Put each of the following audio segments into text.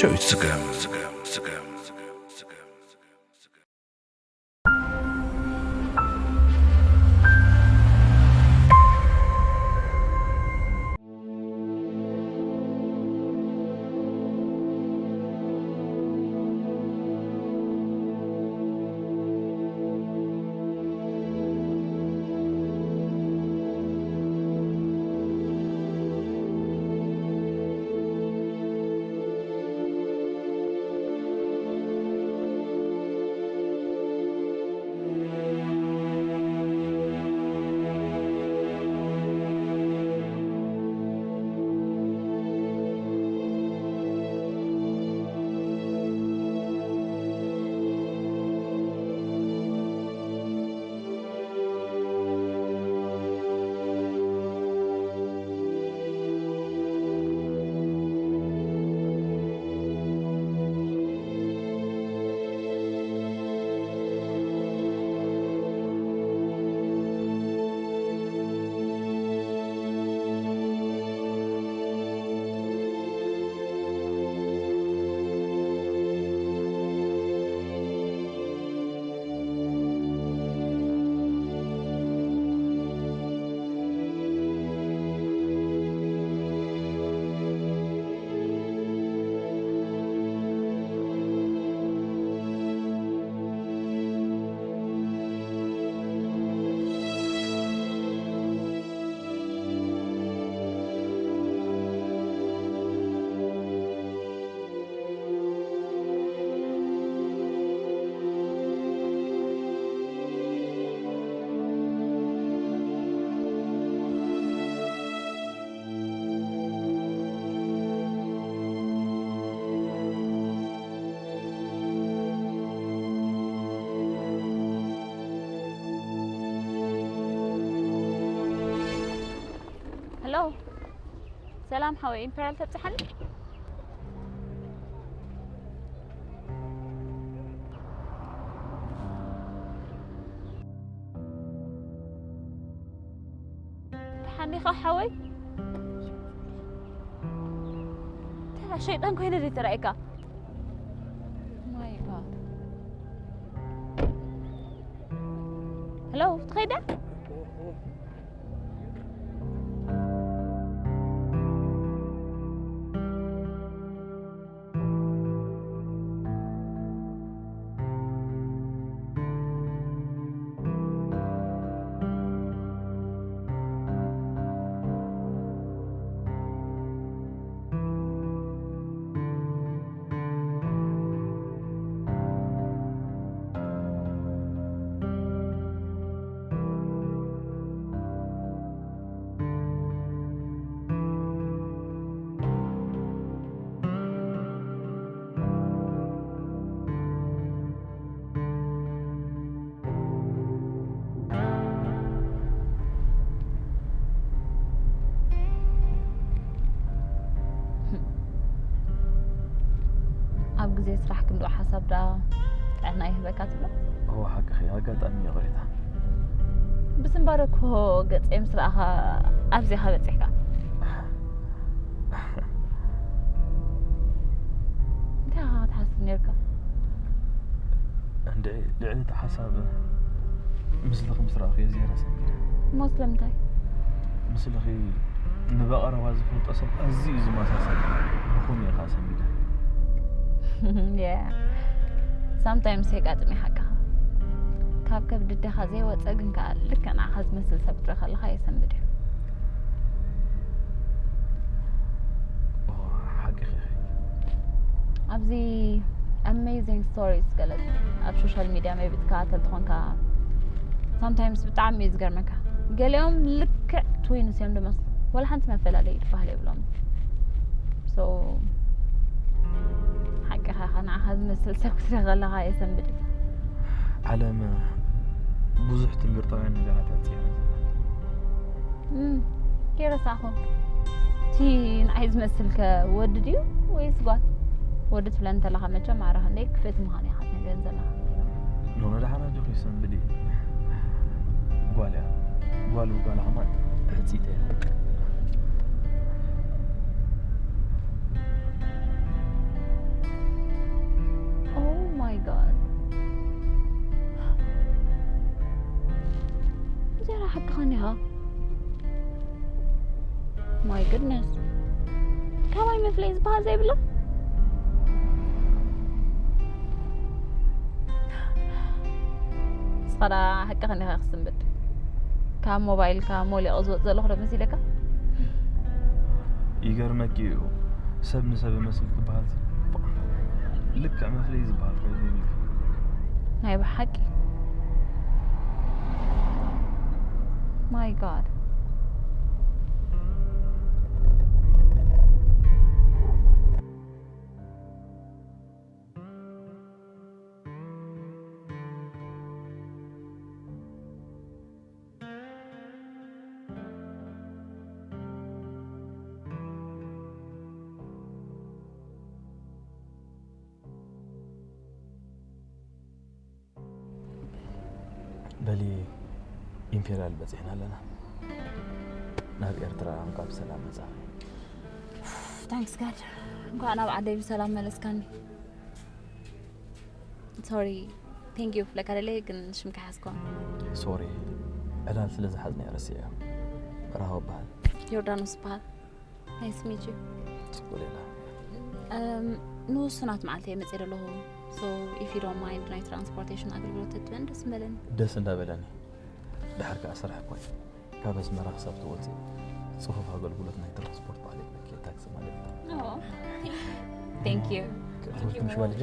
ዳዊት ስገም። ሄሎ፣ ሰላም ሓወይ፣ ኢምፔርያል ተብጽሓኒ? ደሓን ዲኻ ሓወይ? ተራ ሸይጣን ኮይነ ድየ ተራእየካ? ማይ ጋድ። ሄሎ፣ ትኸይድ ድያ? ኣብ ግዜ ስራሕ ክንድኡ ሓሳብ ደኣ ጥዕና ይህበካ ትብሎ? እወ፣ ሓቅኺ፣ ኣጋጣሚ እዩ፣ ይቕሬታ። ብስንባረ እኮ ገጸይ ምስ ረኣኻ ኣብዚኻ በጺሕካ። እንታይ ኢኻ ክትሓስብ ነይርካ? እንድዒ፣ ልዕሊ እቲ ሓሳብ ምስልኺ ምስ ረኣኹ እየ ዝያዳ ሰንቢደ። እሞ ስለምንታይ? ምስልኺ ንብቐረባ ዝፈልጦ ሰብ ኣዝዩ እዩ ዝመሳሰል። ብኸምኡ እየ ኸኣ ሰንቢደ። Yeah. ሳምታይምስ የጋጥም እዩ ሓቅኻ። ካብ ከብዲ ኣዴኻ ዘይወጸ ግን ከኣ ልክዕ ንዓኻ ዝመስል ሰብ ክትርኢ ከለኻ የሰንብድ እዩ። ኦ፣ ሓቅኺ ኢኺ። ኣብዚ ኣሜዚንግ ስቶሪስ ገለ ኣብ ሶሻል ሚድያ ሜቢ ትከታተል ትኾንካ። ሳምታይምስ ብጣዕሚ እዩ ዝገርመካ። ገሊኦም ልክዕ ትዊንስ እዮም ዝመስሉ። ወላ ሓንቲ መፈላለዪ ዝበሃል የብሎም። So፣ ሓቅኻ ኢኻ፣ ንዓኻ ዝመስል ሰብ ክትርኢ ከለኻ የሰንብድ እዩ። ዓለም ብዙሕ ትንግርታውያን ነገራት እያ ትጽዕር ዘላ። እም፣ ከይረሳዕኹ። እቲ ንዓይ ዝመስልከ ወዲ ድዩ ወይስ ጓል? ወዲ ትብለኒ እንተለኻ መቸም ኣረ ክንደይ ክፍእቲ ምዃነይ ኢኻ ትነግረኒ ዘለኻ። ኖኖ፣ ደሓን ኣጆኺ ሰንብዲ። ጓል እያ። ጓል ብጓላ ከማን ሕጽይቲ እያ። ሓቅኻ እኒኻ። My goodness፣ ካባይ መፍለይ ዝበሃል ዘይብላ። ንስኻ ደኣ ሓቅኻ እኒኻ ክስንብድ፣ ካብ ሞባይልካ ሞሊቑ ዝወፅ ዘለኹ ዶ መሲለካ? ይገርመኪ እዩ፣ ሰብ ንሰብ ይመስል ክበሃል። ልክዕ መፍለይ ዝበሃል ኮይኑ ይብልኪ። ናይ ብሓቂ። My God። በሊ፣ ኢምፔርያል በፂሕና ኣለና። ናብ ኤርትራ እንኳ ብሰላም መፃኺ። ታንክስ ጋድ፣ እንኳዕ ናብ ዓደይ ብሰላም መለስካኒ። ሶሪ፣ ቴንክ ዩ ክብለካ ደለየ ግን ሽምካ ሓዝኮ። ሶሪ፣ ዕላል ስለ ዝሓዝና እየ ረሲዐዮ። ራሆ በሃል። ዮርዳኖስ በሃል። ናይስ ሚት ዩ። ፅቡቅ ሌላ። ንውሱናት መዓልቲ እየ መፅእ ዘለኹ። So if you don't mind ናይ ትራንስፖርቴሽን ኣገልግሎት ተትበን ደስ ምበለኒ። ደስ እንዳበለኒ። ድሓር ከዓ ስራሕ እኮ እዩ። ካብ ኣስመራ ክሳብ ትወፅእ ፅፉፍ ኣገልግሎት ናይ ትራንስፖርት ባዕለይ መኪና ታክሲ ማለት እዩ። Thank you። ክእትወልኩም ሽባ ልጃ።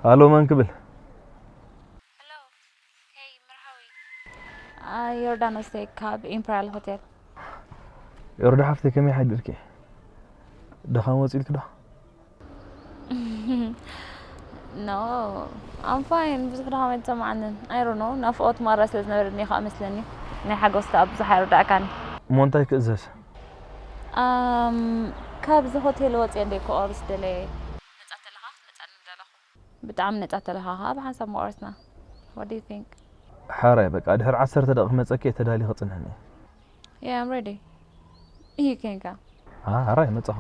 ሃሎ፣ መን ክብል? ዮርዳኖስ እየ ካብ ኢምፐርያል ሆቴል። ዮርዳ ሓፍተይ፣ ከመይ ሓዲርኪ? ድኻም ወፂልኪ ዶ? No, I'm fine። ብዙሕ ድኻም ኣይተሰማዓንን። I don't know፣ ናፍቖት ማራ ስለ ዝነበረኒ እዩ ከዓ መስለኒ። ናይ ሓጎስ ከዓ ብዙሕ ኣይርዳእካን። እሞ እንታይ ክእዘዝ? ኣም፣ ካብዚ ሆቴል ወፂአ እንደ ክቆርስ ደለየ። ነፃ ተለኻ ክትመፃኒ ምደለኹ። ብጣዕሚ ነፃ ተለኻ ከዓ ብሓንሳብ ምቆረስና። What do you think? ሓራይ በቃ ድሕሪ ዓሰርተ ደቂቕ ክመፀኪ እየ፣ ተዳሊኺ ፅንሕኒ። Yeah, I'm ready። ይህ ኬንካ። ሓራይ መፃኹ።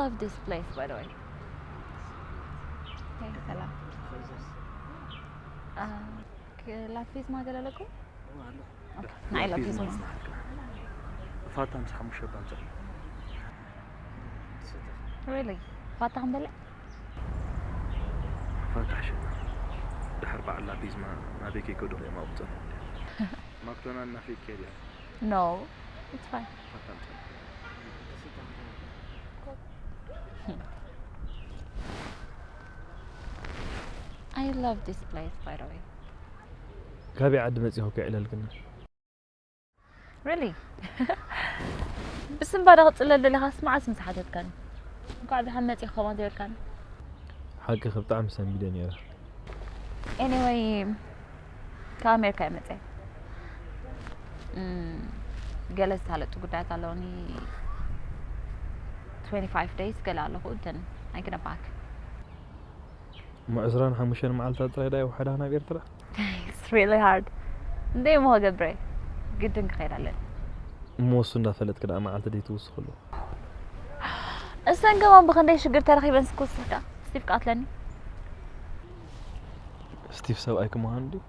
Love this place, by the way. Hey, ሰላም። ላፒዝማ ገለ ኣለኩም? ንዓይ ላፒዝማ። ፋታ ምስ ሓሙሽተ ባንጻ። Really? ፋታ ክንበልዕ? ፋታ ሕሸና። ድሕር በዓል ላፒዝማ ናበይ ከይከዱ ከየማውፀ። ማክዶናል ናፊቅ ከይደ። No, it's fine. ፋታ ምስ I love this place, by the way. ካበይ ዓዲ መፂኹ ክዕለልክና? Really? ብስምባዳ ክፅለል ደለኻ ስማዓ ስም ዝሓተትካኒ። እንኳዕ ደሓን መፂኻ ከማን ዘይበልካኒ። ሓቂ ብጣዕሚ ሰንቢደ ነይረ። Anyway, ካብ ኣሜሪካ እየ መፅአ። እም፣ ገለ ዝሳለጡ ጉዳያት ኣለውኒ። Twenty-five days ገለ ኣለኹ። Then I gonna back. እሞ ዕስራን ሓሙሽተን መዓልታት ጥራይ ዳኣ ውሓዳ ናብ ኤርትራ? It's really hard. እንደ እሞ ክገብረ ግድን ክኸይድ ኣለኒ። እሞ እሱ እንዳፈለጥክ ዳኣ መዓልቲ ደይ ትውስኽሉ? እሰን ገማን ብኸንደይ ሽግር ተረኺበን ስክውስኽ ዳ ስቲፍ ቀትለኒ። ስቲፍ ሰብኣይ ክመሃን ድዩ?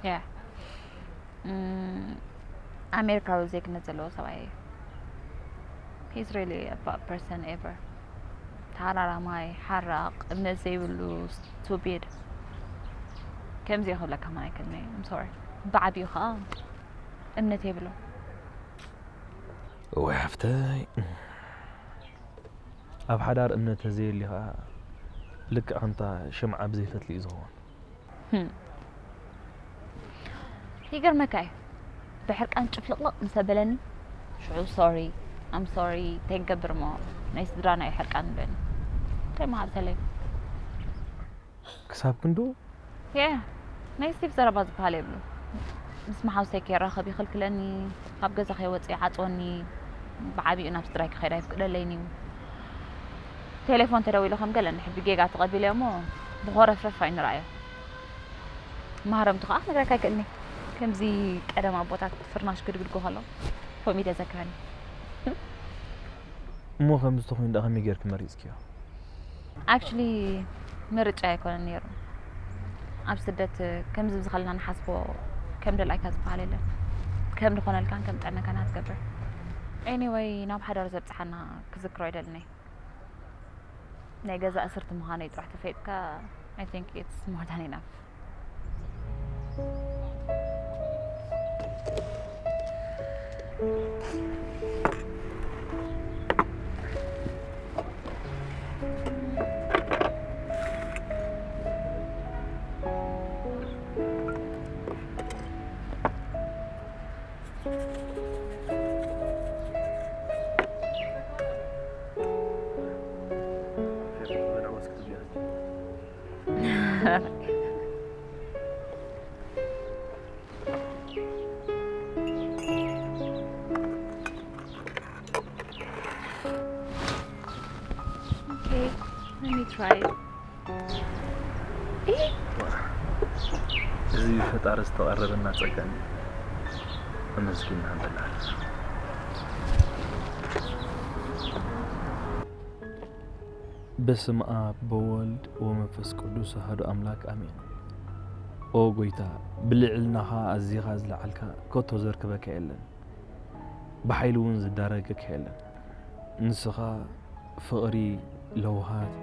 Yeah. እም፣ ኣሜሪካዊ ዜግነት ዘለዎ ሰብኣይ እዩ። He's really a bad person ever. ተሃራራማይ፣ ሓራቕ፣ እምነት ዘይብሉ፣ stupid። ከምዚ ክብለካ ከማን ኣይክእልን እየ። I'm sorry። ብዓቢኡ ከዓ እምነት የብሉን። ወይ ሓፍተይ፣ ኣብ ሓዳር እምነት ተዘየሊ ከዓ ልክዕ ከምታ ሽምዓ ብዘይፈትሊ እዩ ዝኸውን። ይገርመካ እዩ። ብሕርቃን ጭፍልቕልቕ ምስ ኣበለኒ ሽዑ sorry፣ I'm sorry፣ እንታይ ንገብር እሞ ናይ ስድራና እዩ ሕርቃን ንበኒ። እንታይ መሃርተለይ? ክሳብ ክንዱ Yeah፣ ናይ ስቲቭ ዘረባ ዝበሃል የብሉ። ምስ መሓውሰይ ከይራኸብ ይኽልክለኒ፣ ካብ ገዛ ከይወፅእ ይዓፅወኒ፣ ብዓቢኡ ናብ ስድራይ ክኸይድ ኣይፍቅደለይን እዩ። ቴሌፎን ተደዊሉ ከም ገለ ንሕቢ ጌጋ ተቐቢለ እሞ ብኾረፍረፍ ኣይንረኣዮ። ማህረምቱ ከዓ ክነግረካ ኣይክእልኒ። ከምዚ ቀደም ኣቦታት ፍርናሽ ክድግድጎ ከሎ ኮሚደ ዘክረኒ። እሞ ከምዚ ተኾይኑ ደኣ ከመይ ጌርኪ መሪፅክዮ? Actually ምርጫ ኣይኮነን ነይሩ። ኣብ ስደት ከምዚ ብዝኸልና ንሓስቦ ከም ደላይካ ዝበሃል የለን። ከም ዝኾነልካን ከም ጠነካን ኣትገብር። Anyway ናብ ሓዳር ዘብፅሓና ክዝክሮ ይደልኒ። ናይ ገዛ እስርቲ ምዃነይ ጥራሕ ተፈይጥካ I think it's more than enough. Okay, let me try it. እዚ ፈጣሪ ዝተቐረበና ጸጋ እዩ። ኣመስጊና ንበላ። በስመ አብ ወወልድ ወመንፈስ ቅዱስ አሐዱ አምላክ አሜን። ኦ ጎይታ፣ ብልዕልናኻ ኣዚኻ ዝለዓልካ ከቶ ዘርክበካ የለን፣ ብሓይሊ እውን ዝዳረገካ የለን። ንስኻ ፍቕሪ፣ ለውሃት፣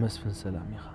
መስፍን ሰላም ኢኻ።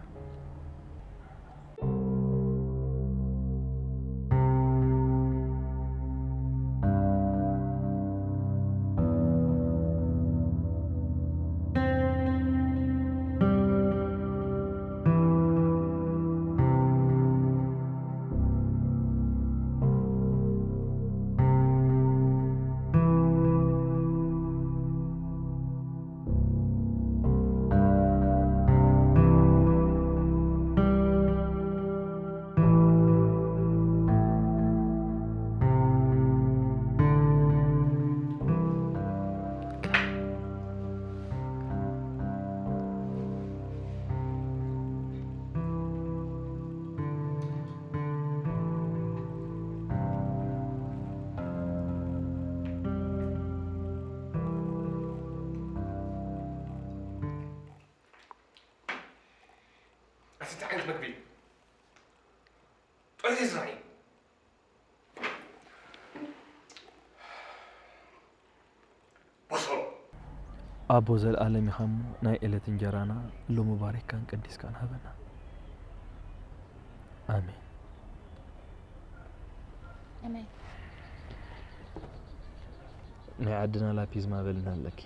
እንታይ ዓይነት መግቢ እዩ? ጥዑይ ስራሕ እዩ። በሰሎ። ኣቦ ዘለኣለም ኢኻ እሞ ናይ ዕለት እንጀራና ሎሚ ባሪኽካን ቀዲስካን ሃበና። ኣሜን። ኣሜን። ናይ ዓድና ላፒዝማ በልና ኣለኪ።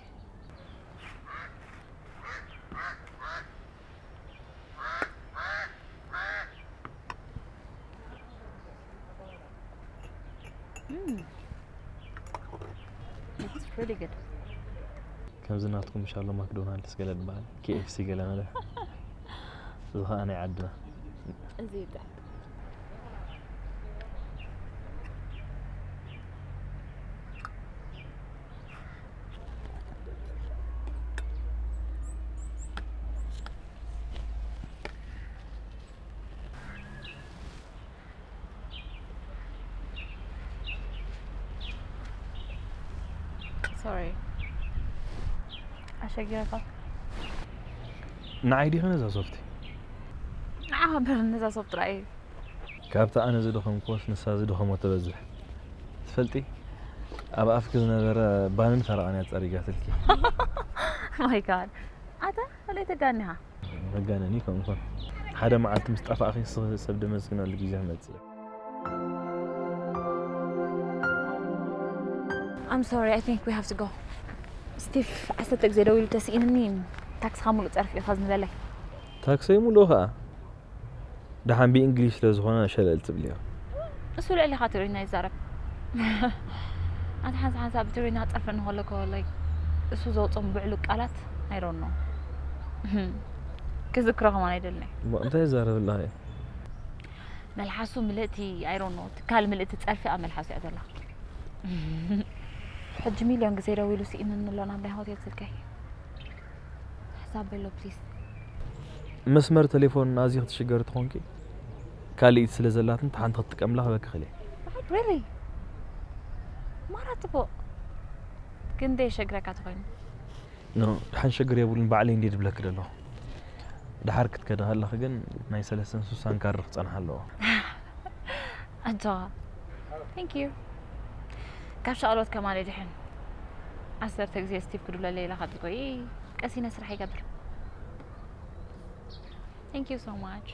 Mm. It's really good. ከምዚ ናትኩም ሻሎ ማክዶናልድስ ገለ ዝበሃል፣ ኬኤፍሲ ገለ መለ። እዚ ኸኣ ናይ ዓድና። እዚ ይጥዕም። Sorry. ኣሸጊረካ። ንዓይ ዲኺ ነዛ ሶፍቲ? ንዓኻ እምበር ነዛ ሶፍቲ ጥራይ። ካብታ ኣነ ዝደኸምኩስ ንሳ ዝደኸሞ ትበዝሕ። ትፈልጢ? ኣብ ኣፍኪ ዝነበረ ባንን ፈረቓን እያ ጸሪጋትልኪ። My God። ኣታ፣ ወለይ ተጋኒኻ። መጋነኒ ከምኡ ኮን። ሓደ መዓልቲ ምስ ጠፋእኺ ንስኺ ሰብ ደመስግነሉ ግዜ ክመጽእ እዩ። I'm sorry, I think we have to go. ስቲቭ ዓሰርተ ግዜ ደዊሉ ተስኢንኒ፣ ታክስኻ ሙሉእ ጸርፊ ኢኻ ዝንበለይ። ታክሰይ ሙሉእ ኸኣ? ደሓን ብእንግሊሽ ስለ ዝኾነ ሸለል ትብልዮ። እሱ ልዕሊኻ ትግርኛ ይዛረብ። ኣንተ ሓንሳ ሓንሳ ብትግርኛ ክጸርፈኒ ከሎ እኮ፣ like፣ እሱ ዘውጽኦም ብዕሉግ ቃላት፣ I don't know። ክዝክሮ ከማን ኣይደልን እየ። እሞ እንታይ ይዛረብ ኣለኻ? መልሓሱ ምልእቲ፣ I don't know፣ ትካል ምልእቲ ጸርፊ ኣብ መልሓሱ እያ ዘላ። ሕጂ ሚልዮን ግዜ ደዊሉ ስኢንኒ ኣሎ ናብ ናይ ሆቴል ስልከይ። ሕሳብ በሎ ፕሊዝ። መስመር ቴሌፎን ኣዝዩ ክትሽገሪ ተኾንኪ፣ ካልኢት ስለ ዘላትን እታ ሓንቲ ክትጥቀምላ ክበኪ ክእል እየ። Really? ማራ ጽቡቕ። ግን ደይ ሸግረካ ተኾይኑ? ኖ፣ ደሓን ሸግር የብሉን፣ ባዕለይ እንድየ ድብለኪ ደለኹ። ደሓር ክትከዲ ከለኺ ግን ናይ ሰለስተን ሱሳን ካርድ ክጸንሓ ኣለዎ። ኣጆኻ። Thank you። ካብ ሻቕሎት ከማን ድሕን። ዓሰርተ ግዜ ስቲቭ ክድውለለይ ኢለ ካብ ዝጎይ፣ ቀሲነ ስራሕ ይገብር። Thank you so much።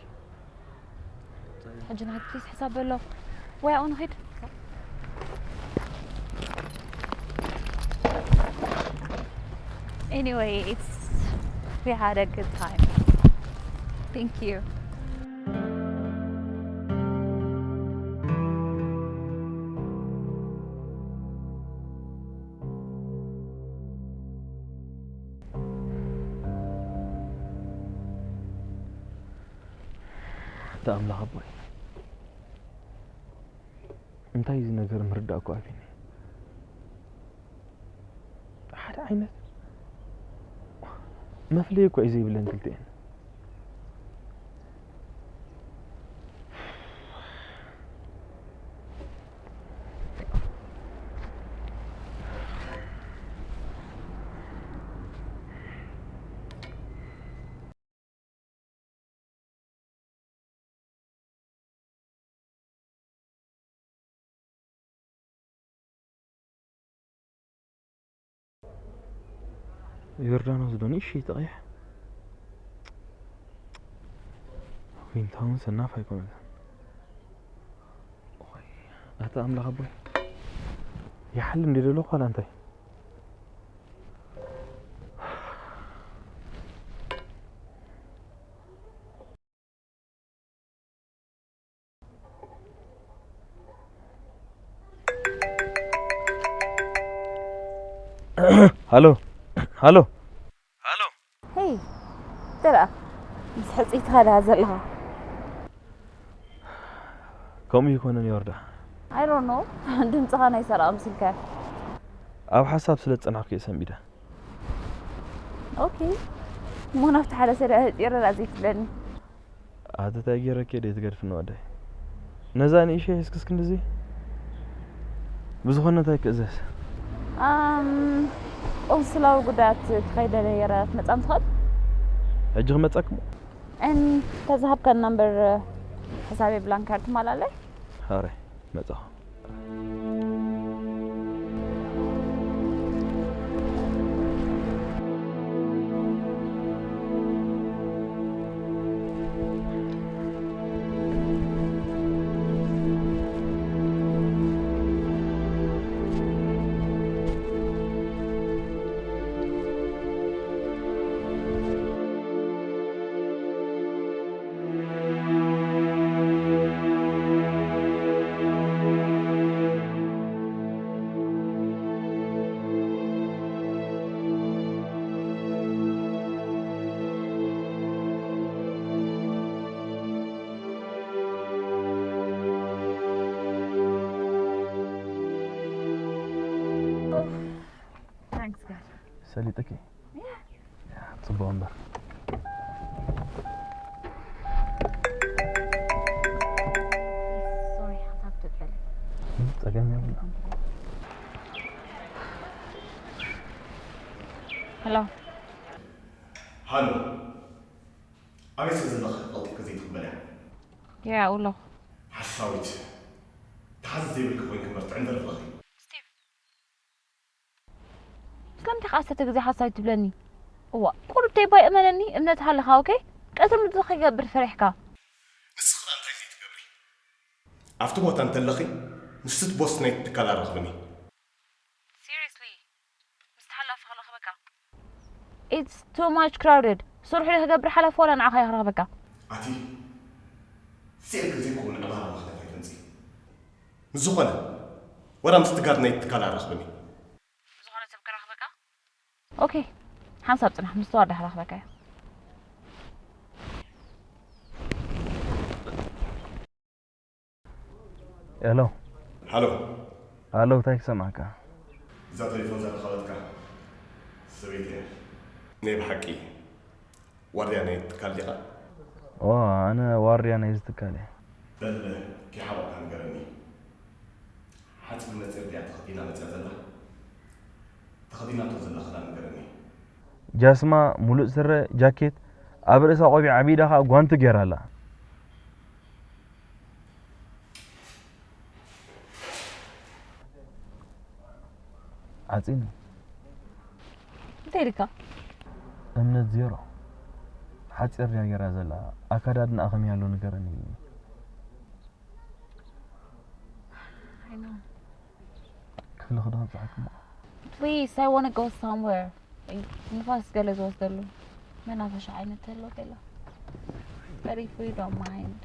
ሕጂ ንኸይድ ፕሊዝ፣ ሕሳብ በሎ። ወይ ኣብኡ ንኸይድ። Anyway, it's, we had a good time. Thank you. ኣንታ ኣምላኽ ኣቦይ፣ እንታይ እዚ ነገር ምርዳእ እኮ ኣቢኒ። ሓደ ዓይነት መፍለዪ እኮ እዩ ዘይብለን ክልቲኤን። ዮርዳኖስ ዶ ንእሽተይ ተቐይሕ? ዊንታውን ሰናፍ ኣይኮነትን። ኦይ፣ ኣታ ኣምላኽ ኣቦይ፣ ይሓልም ድዩ ደሎ ዋላ እንታይ? ሃሎ፣ ሃሎ። ሃሎ። ሄይ፣ እንታይ ደኣ? ምስ ሕጽይትኻ ደኣ ዘለኻ? ከምኡ ይኮነን ዮርዳ። I don't know። ድምጽኻ ናይ ሰረቐ ምስልካ። ኣብ ሓሳብ ስለ ዝጸናሕኩ እየ ሰንቢደ። ኦኬ። እሞ ናብቲ ሓደ ሰደኣ ህጢረ ደኣ ዘይትብለኒ። ኣቲ እንታይ ገይረኪ እየ ደይ ትገድፍኒ ወደይ? ነዛ ንእሽተይ ሒዝክስ ክንድዚ? ብዝኾነ እንታይ ክእዘዝ? ኣም፣ ቆንስላዊ ጉዳያት ክኸይደ ነይረ ክትመጻ ምትኽእል? ሕጂ ክመጻኩም? እን ተዝሃብከን ነምበር ሕሳቤ ብላንክ ካርድ ትማላለይ? ሃረ መጻኹ። Thanks, God. ሰሊጥኪ ጽቡቅ እምበር። Sorry, ሓሳብ ትበል። ጸገም የብሉ። Hello. ሃሎ፣ ኣበይ ስለ ዘለኺ ቀልጢፍኪ ዘይትቕበልያ? Yeah, ኣለኹ። ሓሳዊት፣ ተሓዚ ዘይብልኪ ኮይንኪ እምበር ትዕንድሪ ኣለኺ። ስለምንታይ ከ ዓሰርተ ግዜ ሓሳዊት ትብለኒ? እዋ፣ ቁሩብ ተይባይ እመነኒ፣ እምነት ሃለኻ፣ ኦኬ? ቀትሪ ምድሪ ከይገብር ፈሪሕካ። ንስኺ ኸኣ እንታይ ዘይትገብሪ? ኣብቲ ቦታ እንተለኺ፣ ምስቲ ቦስ ናይቲ ትካል ኣራኽብኒ። Seriously? ምስቲ ሓላፊ ክረኽበካ? It's too much crowded. ስርሑ ዶ ክገብር ሓላፊ ዋላ ንዓኻ እየ ክረኽበካ? ኣቲ፣ ስእልኪ ዘይኮነ ዕባራ ምኽንያት ኣይተምጺ። ምስ ዝኾነ፣ ወላ ምስቲ ጋርድ ናይቲ ትካል ኣራኽብኒ። ዝኾነ ሰብ ክረኽበካ? ኦኬ፣ ሓንሳብ ጽናሕ፣ ምስቲ ዋርድያ ክረኽበካ እየ። ሄሎ። ሃሎ። ሃሎ፣ እንታይ ክሰማዕካ? እዛ ቴሌፎን ዘረኸበትካ ሰበይቲ እያ። ናይ ብሓቂ ዋርድያ ናይ ትካል ዲኻ? ዋ፣ ኣነ ዋርድያ ናይ ዝትካል እየ። በል፣ ከይሓበቕካ ንገረኒ። ሓጺር ነጺር ድያ ተኸዲና መጽያ ዘላ? ተኸዲናቶ ዘላ ክዳን ንገረኒ። ጃስማ፣ ሙሉእ ስረ፣ ጃኬት፣ ኣብ ርእሳ ቆቢዕ፣ ኣብ ኢዳ ኸኣ ጓንቲ ገይራ ኣላ። ዓጺኒ። እንታይ ኢልካ? እምነት ዜሮ። ሓጺር ድያ ገይራ ዘላ? ኣካዳድናኣ ከመይ ኣሎ ንገረኒ። I know. ክፍሊ ክዶ ኣብጽሓኩም። Please, I want to go somewhere. ንፋስ ገለ ዝወስደሉ መናፈሻ ዓይነት ተሎ ገለ። But if we don't mind.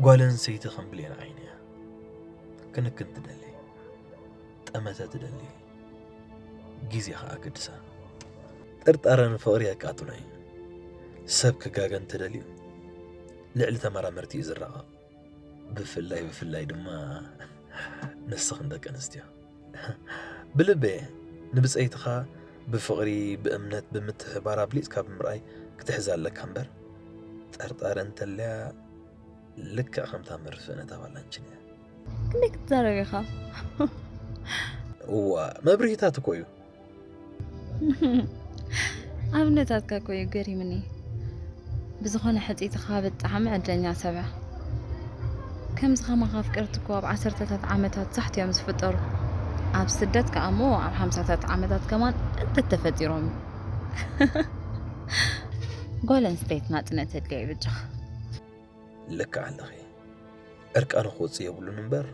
ጓል ኣንስተይቲ ከም ብሌን ዓይኒ እያ። ክንክን ትደሊ፣ ጠመተ ትደሊ፣ ግዜ ኸኣ ግድሳ። ጥርጣረን ፍቕሪ የቃጥሎ እዩ። ሰብ ክጋገ እንተደልዩ ልዕሊ ተመራመርቲ እዩ ዝራቐቕ። ብፍላይ ብፍላይ ድማ ንስኽን ደቂ ኣንስትዮ። ብልበ ንብጸይትኻ ብፍቕሪ፣ ብእምነት፣ ብምትሕብባር ኣብሊጽካ ብምርኣይ ክትሕዛ ኣለካ እምበር፣ ጠርጣሪ እንተልያ ልክዕ ከምታ መርፍእ ነታ ባላንችን እያ። ክንደይ ክትዛረብ ኢኻ? እዋ፣ መብርሂታት እኮ እዩ። ኣብነታትካ እኮ እዩ ገሪምኒ። ብዝኾነ ሕጽይትኻ ብጣዕሚ ዕድለኛ ሰብ እያ። ከምዚ ከማኻ ኣፍቀርቲ እኮ ኣብ ዓሰርተታት ዓመታት ሳሕቲ እዮም ዝፍጠሩ። ኣብ ስደት ከኣ እሞ ኣብ ሓምሳታት ዓመታት ከማን እንተተፈጢሮም እዩ። ጓል ኣንስተይቲ ናጽነት ኣድልያ እዩ ብጃኻ። ልክዕ ኣለኺ። ዕርቃኑ ክወፅእ የብሉን እምበር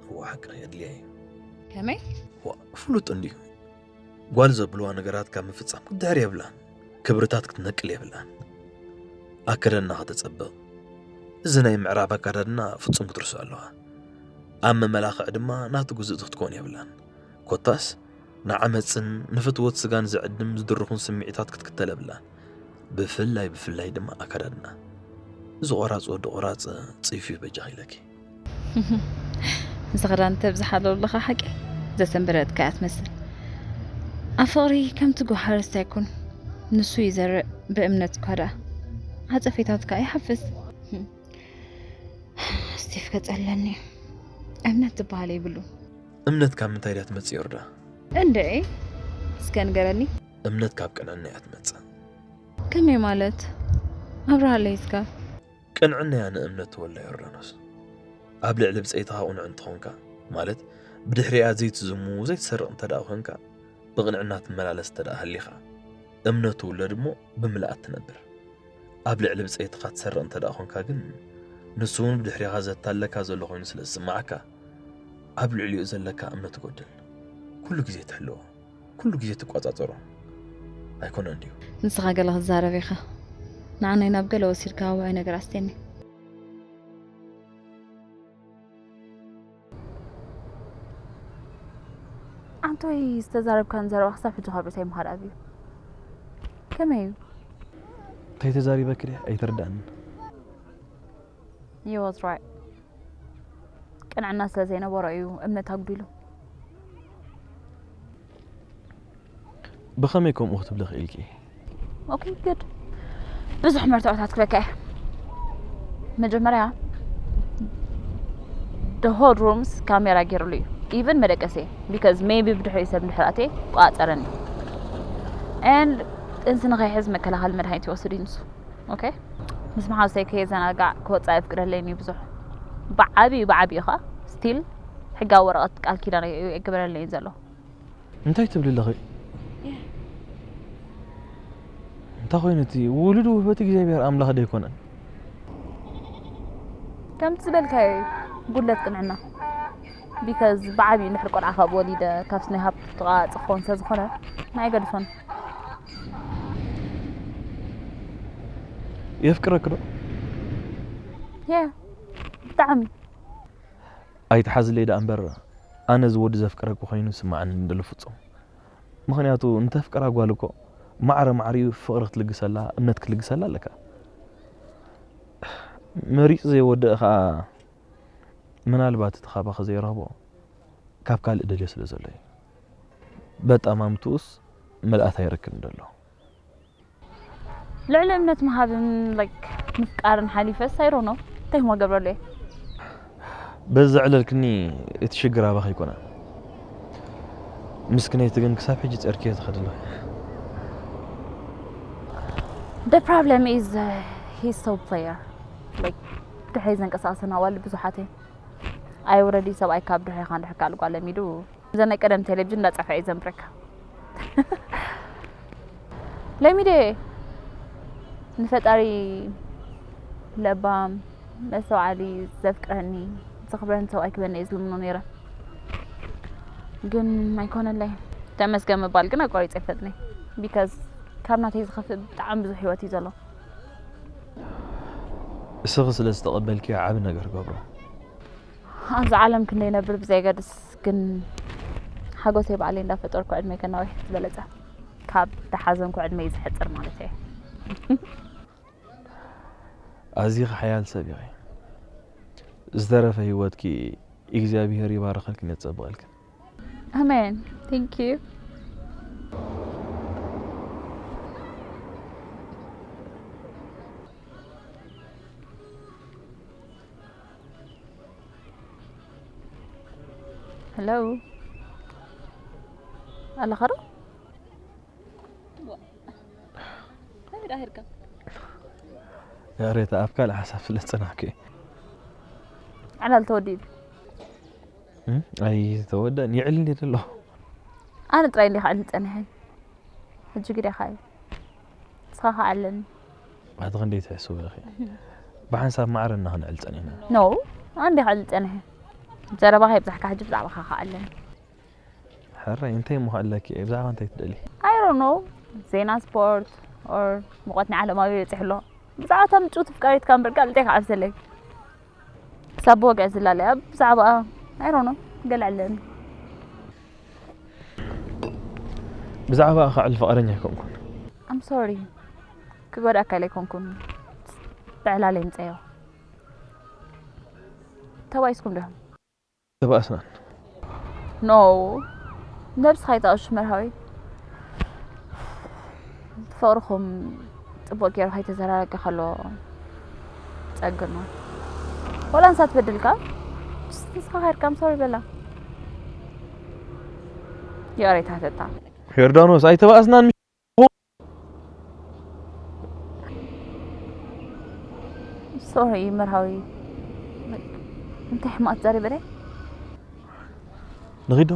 እዋ ሓቂ የድልያ እዩ። ከመይ? ዋ ፍሉጥ እንድዩ። ጓል ዘብልዋ ነገራት ካብ ምፍጻም ክትድሕር የብላን። ክብርታት ክትነቅል የብላን። ኣከዳድና ከተጸብቕ። እዚ ናይ ምዕራብ ኣከዳድና ፍጹም ክትርስዖ ኣለዋ። ኣብ መመላኽዒ ድማ ናቱ ግዝእቲ ክትኮን የብላን። ኮታስ ንዓመጽን ንፍትወት ስጋን ዝዕድም ዝድርኹን ስምዒታት ክትክተል የብላን። ብፍላይ ብፍላይ ድማ ኣከዳድና። እዚ ቆራጽ ወዲ ቆራጽ ጽይፉ እዩ በጃኺ ኢለኪ። እዚ ክዳን ተብዝሓ ኣለኻ ሓቂ ዘሰንበረትካ እያ ትመስል። ኣብ ፍቕሪ ከምቲ ጎሓርስ ኣይኮን ንሱ ይዘርእ ብእምነት እኳ ደኣ ዓጸፌታትካ ይሓፍስ። ስቲፍ ከጸለኒ እምነት ዝበሃል የብሉ። እምነት ካብ ምንታይ ድያ ትመጽእ ዮርዳ? እንደ እስከ ንገረኒ። እምነት ካብ ቅንዕና እያ ትመጽእ። ከመይ ማለት? ኣብርሃለይ እስከ። ቅንዕናያ ንእምነት ትወላ ዮርዳኖስ። ኣብ ልዕሊ ብጸይትኻ ቁኑዕ እንተኾንካ፣ ማለት ብድሕሪኣ ዘይትዝሙ ዘይትሰርቕ እንተ ደኣ ኮንካ፣ ብቕንዕና ትመላለስ እንተ ደኣ ሃሊኻ፣ እምነት ትውለድ እሞ ብምልኣት ትነብር። ኣብ ልዕሊ ብጸይትኻ ትሰርቕ እንተ ደኣ ኮንካ ግን፣ ንሱ እውን ብድሕሪኻ ዘታለካ ዘሎ ኮይኑ ስለ ዝስምዓካ፣ ኣብ ልዕሊኡ ዘለካ እምነት ትጎድል። ኩሉ ግዜ ትሕልዎ፣ ኩሉ ግዜ ትቆጻጸሮ ኣይኮነን ድዩ? ንስኻ ገለ ክዛረብ ኢኻ። ንዓናይ ናብ ገለ ወሲድካ ውዑይ ነገር ኣስተኒ። ኣንቶይ ዝተዛረብካን ዘረባ ክሳብ ሕጂ ካብ ርእሰይ ምኻድ ኣብዩ። ከመይ እዩ? እንታይ ተዛሪበኪ ድየ ኣይተረድኣንን። You was right. ቅንዕና ስለ ዘይነበሮ እዩ እምነት ኣጉዲሉ። ብኸመይ ከምኡ ክትብሊ ክኢልኪ? Okay, good. ብዙሕ መርትዖታት ክበካ እየ። መጀመርያ the whole rooms ካሜራ ገይሩሉ እዩ። Even መደቀሲ because maybe ብድሕሪኡ ሰብ እንድሕር ኣትየ ይቆጻጸረኒ። And ጥንሲ ንኸይሕዝ መከላኸሊ መድሃኒት ይወስድ እዩ ንሱ። Okay? ምስ መሓዙተይ ከየዘናጋዕ ክወጽእ ኣይፍቅደለይን እዩ ብዙሕ። ብዓብዩ ብዓብዩ ኸኣ still ሕጋዊ ወረቐት ቃል ኪዳን የግበረለይን ዘሎ። እንታይ ትብሊ ኣለኺ? እንታይ ኮይኑ እቲ ውሉድ ውህበት እግዚኣብሔር ኣምላኽ ዶ ኣይኮነን? ከምቲ ዝበልካዮ እዩ ጉድለት ቅንዕና። Because ብዓብዩ እንድሕር ቆልዓ ካብ ወሊደ ካብቲ ናይ ሃብቱ ተቓዋፂ ክኸውን ስለ ዝኾነ ናይ ገድፎን። የፍቅረኪ ዶ? Yeah ብጣዕሚ። ኣይትሓዝለይ ደኣ እምበር ኣነ እዚ ወዲ ዘፍቅረኪ ኮይኑ ይስምዓኒ እንደሎ ፍጹም። ምኽንያቱ እንተፍቅራ ጓል እኮ ማዕረ ማዕሪኡ ፍቕሪ ክትልግሰላ እምነት ክትልግሰላ ኣለካ። መሪጹ ዘይወድእ ኸኣ ምናልባት እቲ ካባኺ ዘይረኽቦ ካብ ካልእ ደልዮ ስለ ዘሎ እዩ። በጣም ኣምትኡስ መልኣት ኣይረክብን ደሎ። ልዕሊ እምነት ምሃብን like ምፍቃርን ሓሊፈስ I don't know እንታይ እሞ ገብረሉ እየ። በዚ ዘዕለልክኒ እቲ ሽግር ኣባኺ ኣይኮነን። ምስክነይቲ ግን ክሳብ ሕጂ ጸርክዮ ትኸዲ ኣለኺ። The problem is uh, he's so player like ድሕሪ ዘንቀሳቕሰና ዋል ብዙሓት እየ። ኣይ ውረዲ ሰብኣይ ካብ ድሕሪኻ እንድሕር ካልእ ጓል ለሚዱ እዘን ናይ ቀደም ቴሌቪዥን እንዳጸፍዐ እዩ ዘንብረካ። ለሚደ ንፈጣሪ ለባም መስተውዓሊ ዘፍቅረኒ ዘኽብረኒ ሰብኣይ ክበኒ እየ ዝልምኖ ነይረ። ግን ኣይኮነለይ። ተመስገን ምባል ግን ኣቋሪፀ ይፈጥኒ። Because ካብ ናተይ ዝኸፍእ ብጣዕሚ ብዙሕ ህይወት እዩ ዘሎ። እስኺ ስለ ዝተቐበልክዮ ዓቢ ነገር ገብሮ። ኣብዚ ዓለም ክንደይ ነብር ብዘየገድስ ግን ሓጎሰይ ባዕለይ እንዳፈጠርኩ ዕድመይ ከናውሕ ዝበለፀ ካብ ተሓዘንኩ ዕድመይ ዝሕፅር ማለት እየ። ኣዚኺ ሓያል ሰብ ኢኺ። ዝተረፈ ህይወትኪ እግዚኣብሄር ይባርኸልክን የጸብቐልክን። ኣሜን። Thank you። Hello ኣለኻ ዶ? ዳሂርካ ያሬታ ኣብ ካልእ ሓሳብ ስለ ዝጸናሕኩ እየ። ዕላል ተወዲኡ እም? ኣይተወደእን ይዕል እንዲ ዘሎ ኣነ ጥራይ እንዲኻ ዕሊ ጸኒሐ ሕጂ ግዴኻ እዩ ንስኻ ከዓ ኣለኒ ኣቲ ክንደይ ትሕስቡ ኢኺ? ብሓንሳብ ማዕረ እና ክንዕል ጸኒሕና። ኖ ኣነ እንዲኻ ዕሊ ጸኒሐ ዘረባኻ ይብዛሕካ ሕጂ ብዛዕባኻ ከዓ ኣለኒ ሕራይ እንታይ እሞ ክዕለኪ እየ? ብዛዕባ እንታይ ትደሊ? I don't know ዜና ስፖርት or ሙቐት ናይ ዓለማዊ በፂሑ ኣሎ ብዛዕባ እታ ምጭውቲ ፍቃሪትካ እምበር ጋልጠይ ከዓ ኣብዘለይ ክሳብ ብወግዒ ዝላለያ ብዛዕባ I don't know ገለ ኣለኒ ብዛዕባ ክዕል ፍቓደኛ ኣይኮንኩን። I'm sorry ክጎዳእካ ኢለ ኣይኮንኩን ብዕላለይ ምፀዮ ተባኢስኩም ዲኹም ተባእስናን ኖ ነብስኻ ይጠቕሽ መርሃዊ ፍቕርኹም ፅቡቅ ገይሩ ከይተዘራረገ ከሎ ፀግኖ ወላ ንሳ ትበድልካ ንስኻ ከድካ ምሳዊ በላ ይቕሬታ ተጣ ዮርዳኖስ ኣይተባእስናን። ሶሪ መርሃዊ እንታይ ሕማቅ ትዛረብ በለ ንኺዶ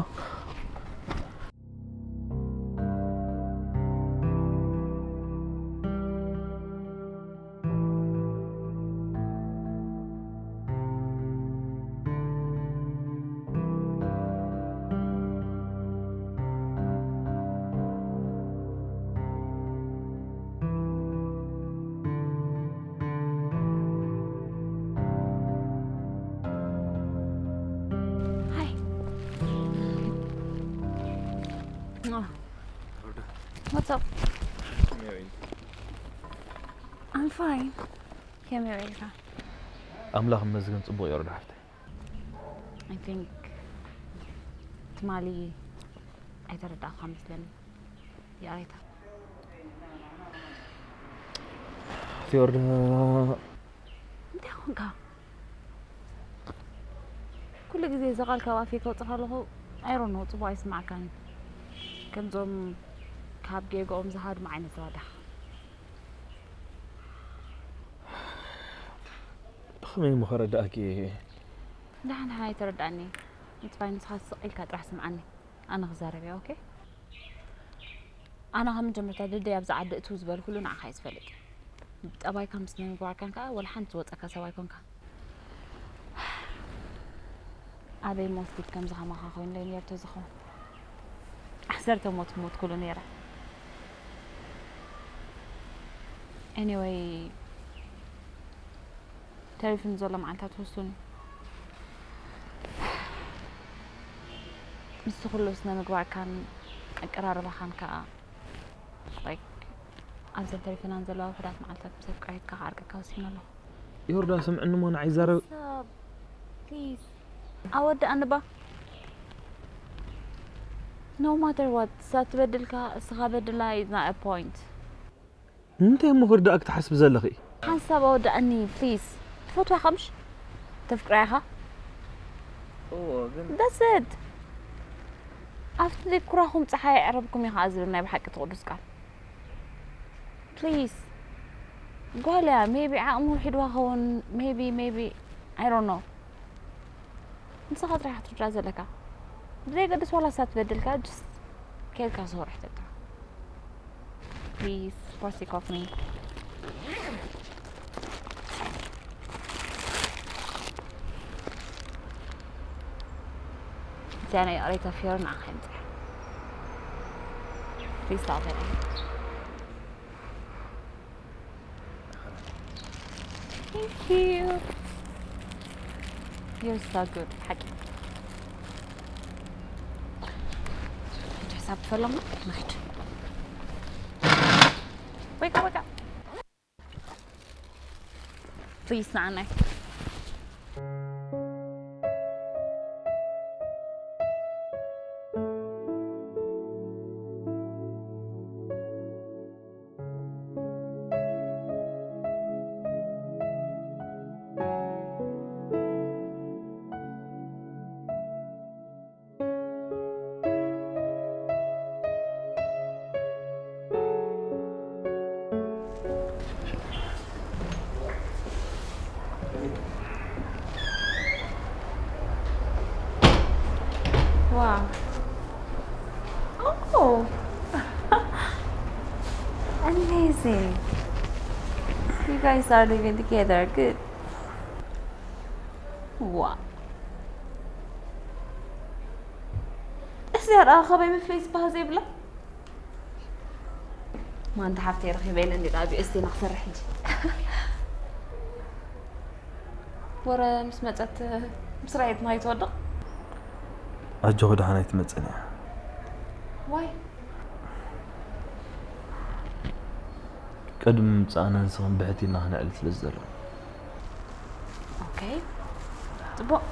Hi. Oh. What's up? I'm fine. ከመይ ውዒልካ? ኣምላኽ ይመስገን ጽቡቕ እዩ ወረዳ ሓፍተይ። I think ትማሊ ኣይተረዳእካ መስለኒ። ይቕሬታ። እቲ ወረዳ እንታይ ኾንካ? ኩሉ ግዜ እዚ ቃል ካብ ኣፈይ ከውፅእ ከለኹ I don't know ፅቡቅ ኣይስማዓካን እዩ። ከምዞም ካብ ጌግኦም ዝሃድሙ ዓይነት ረዳሕ ብኸመይ እሞ ከረዳእኪ? ደሓን ደሓን ኣይተረዳእኒ። It's fine ንስኻ ስቕ ኢልካ ጥራሕ ስምዓኒ። ኣነ ክዛረብ እያ okay? ኣነ ካብ መጀመርታ ልደይ ኣብዚ ዓዲ እትው ዝበልኩሉ ንዓኻ እየ ዝፈልጥ። ብጠባይካን ብስነ ምግባርካን ከዓ ወላ ሓንቲ ዝወፀካ ሰብ ኣይኮንካ። ኣበይ ሞት ፊት ከምዚ ከማኻ ኮይኑለይ ነይሩ ተዝኸውን ዓሰርተ ሞት ሞትኩሉ ነይረ። Anyway ተሪፉ ንዘሎ መዓልታት ውሱን እዩ። ምስቲ ኩሉ ስነ ምግባርካን ኣቀራርባኻን ከዓ like ኣብዘን ተሪፈናን ዘለዋ ውሕዳት መዓልታት ምስ ኣፍቃሪትካ ክዓርቀካ ወሲነ ኣለኹ። ዮርዳ ስምዕኒ እሞ ንዓይ ይዛረብ። Please ኣወዳእኒ ባ no matter what እሳ ትበድልካ እስኻ በድላ is not a point። ንምንታይ እሞ ክርዳእኪ ትሓስቢ ዘለኺ? ሓንሳብ ኣወዳእኒ please ትፈትዋ ከምሽ ተፍቅራ ኢኻ እዎ ግን that's it ኣብቲ ዘይኩራኹም ፀሓይ ኣዕረብኩም ኢኻ ዝብል ናይ ብሓቂ እቲ ቅዱስ ቃል please ጓል እያ maybe ዓቕሚ ውሒድዋ ኸውን maybe maybe I don't know ንስኻ ጥራሕ ክትርዳ ዘለካ ብዘየገድስ ዋላ እሳ ትበድልካ just ኬድካ ሰውርሕ ተካ please for sake of me እዚኣ ናይ ይቕሬታ ፊዮሪ ንዓኻ የምፅኣ please ታውተለይ Thank you. You're so good. ሓቂ ሕጂ ሕሳብ ክፈሎም ንኽድ ወይካ ወይካ please ንዓናይ Wow. Oh. Amazing. You guys are living together. Good. Wow. እዚኣ ደኣ ካበይ መፍለይ ዝበሃል ዘይብላ? ማንታ ሓፍተይ ረኺበ ኢለ እንዲ ደኣ ብ S T N ክሰርሕ ሕጂ። ወረ ምስ መጸት ምስ ራየት ማይ ትወድቕ? ኣጆኺ ደሓን ኣይትመጽእን እያ። ዋይ? ቅድሚ ምምጻእና ንስኽን ብሕቲ ኢልና ክነዕልል ስለ ዝደለኹ። ኦኬ። ጽቡቕ።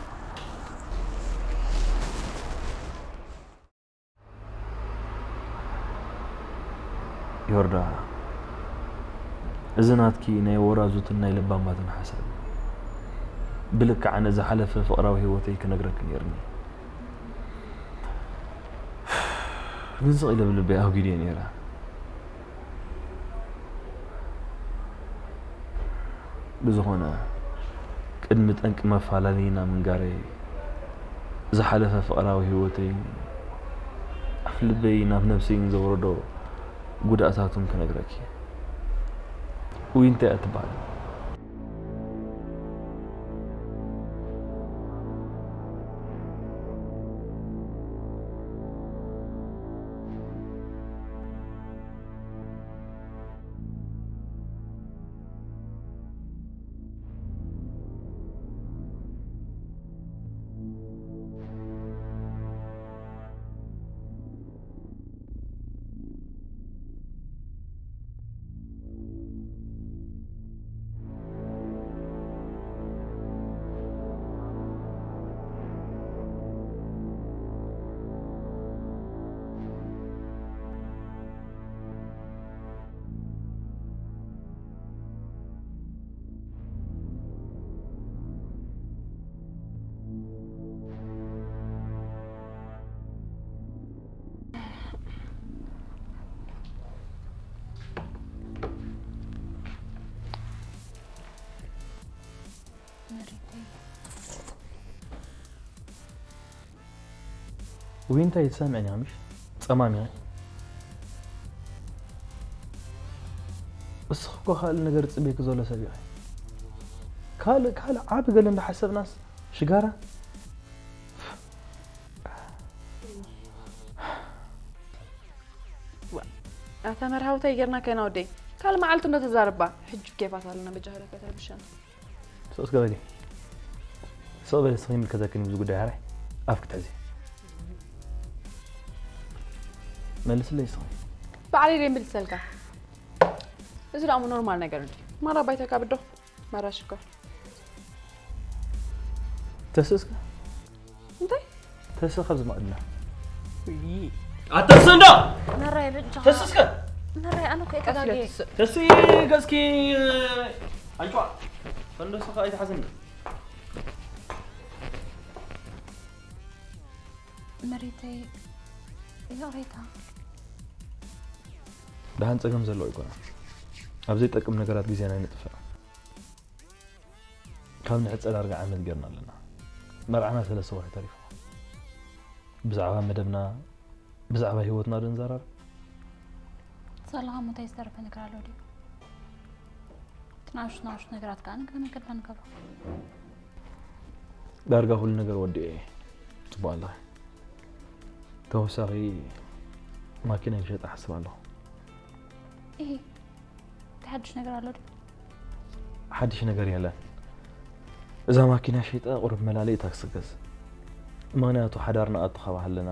ዮርዳ፣ እዚ ናትኪ ናይ ወራዙትን ናይ ለባማትን ሓሳብ እዩ። ብልክዕ ኣነ ዝሓለፈ ፍቕራዊ ህይወተይ ክነግረኪ ነይርኒ። ግን ስቕ ኢለ ብልበይ ኣውጊደዮ ነይረ። ብዝኾነ፣ ቅድሚ ጠንቂ መፈላለይና ምንጋረይ፣ ዝሓለፈ ፍቕራዊ ህይወተይን ኣብ ልበይን ኣብ ነብሰይን ዘውረዶ ጉድኣታቱን ክነግረኪ። ዊንታ እያ ትበሃል። ዊንታ ይትሰምዕን እያ ምሽ? ጸማም እያ። እስኺ እኮ ካልእ ነገር ጽቤኪ ዘሎ ሰብ ኢኺ። ካልእ፣ ካልእ ዓቢ ገለ እንዳሓሰብናስ ሽጋራ? ዋ፣ ኣታ መርሃውታይ ጌርና ከይና ወደይ። ካልእ መዓልቲ እንዶ ተዛረባ። ሕጂ ኬፋት ኣለና በጃ ሃለካ ተረብሸና። ስቕ እስከ በሊ። ስቕ በሊ እስኺ ይምልከተክን እዩ እዚ ጉዳይ ሓራይ። ኣፍ ክትሕዚ። መልስለይ እስኺ። ባዕለይ ደይ ምልሰልካ። እዚ ደኣ ኖርማል ነገር እንዲ። ማራ ባይታ ካብዶ። ማራ ሽኮር። ተስእስከ? እንታይ? ተስእ ካብዚ ማእድና። ውይ። ኣተስእ እንዶ! መራይ ልጅ። ተስእስከ? መራይ ኣነ እኮ እየ ተጋግየ። ተስእ ገዝኪ ኣንጫዋ። ፈንዶ ስኻ ኣይትሓዝኒ። መሬተይ ይቕሬታ። ደሓን ጸገም ዘለዎ ኣይኮነን። ኣብ ዘይጠቅም ነገራት ግዜና ኣይነጥፍእ። ካብ ንሕጸ ዳርጋ ዓመት ጌርና ኣለና። መርዓና ሰለስተ ወርሒ ተሪፉ። ብዛዕባ መደብና፣ ብዛዕባ ህይወትና ዶ ንዘራረብ? ሳላ ካብ ሞተይ ዝተረፈ ነገር ኣሎ ድዩ? እቲ ንኣሽቱ ንኣሽቱ ነገራት ከኣ ንግደ መንገድና ንገብሮ። ዳርጋ ኩሉ ነገር ወዲኤ እየ። ጽቡቕ ኣለኺ። ተወሳኺ ማኪና ክሸጣ ሓስብ ኣለኹ። እሂ፣ እቲ ሓድሽ ነገር ኣሎ ድዩ? ሓድሽ ነገር የለን። እዛ ማኪና ሸይጠ ቁሩብ መላለይ ታክሲ ክገዝእ። ምኽንያቱ ሓዳር ንኣቱ ካብ ሃለና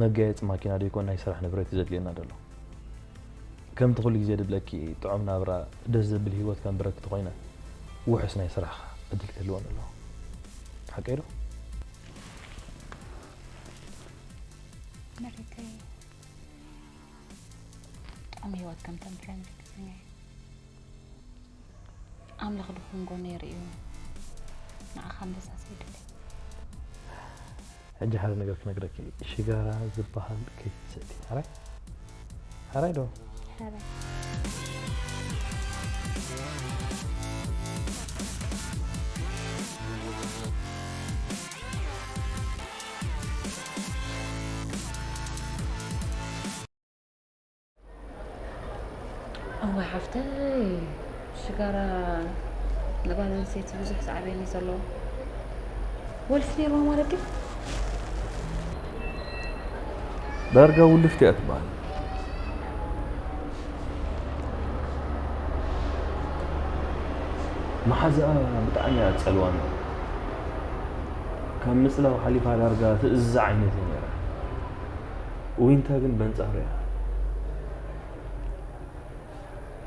መጋየጺ ማኪና ደይኮን ናይ ስራሕ ንብረት እዩ ዘድልየና ዘሎ። ከምቲ ኩሉ ግዜ ድብለኪ ጥዑም ናብራ ደስ ዘብል ህይወት ከንብረኪ ተኾይነ ውሑስ ናይ ስራሕ ዕድል ክህልወኒ ኣለዎ። ሓቀይ ዶ? መሬተይ ጥዑም ህይወት ከም ተንብረኒ ርግጸኛ እየ። ኣምላኽ ድኹም ጎነይ ርእዩ ንዓኻ ኣንበሳሲ ይድለ። ሕጂ ሓደ ነገር ክነግረኪ፣ ሽጋራ ዝበሃል ከይትሰቲ። ሕራይ? ሕራይ ዶ? ሕራይ። እዋይ ሓፍተይ፣ ሽጋራ ንጓል ኣንስተይቲ ብዙሕ ሳዕቤን እዩ ዘለዎ። ወልፊ ነይርዋ ማለት ድዩ? ዳርጋ ውልፍቲ እያ ትበሃል። መሓዛኣ ብጣዕሚ እያ ትጸልዋ ነይራ። ካብ ምጽላው ሓሊፋ ዳርጋ ትእዝዛ ዓይነት እያ ነይራ። ዊንታ ግን በንጻሩ እያ።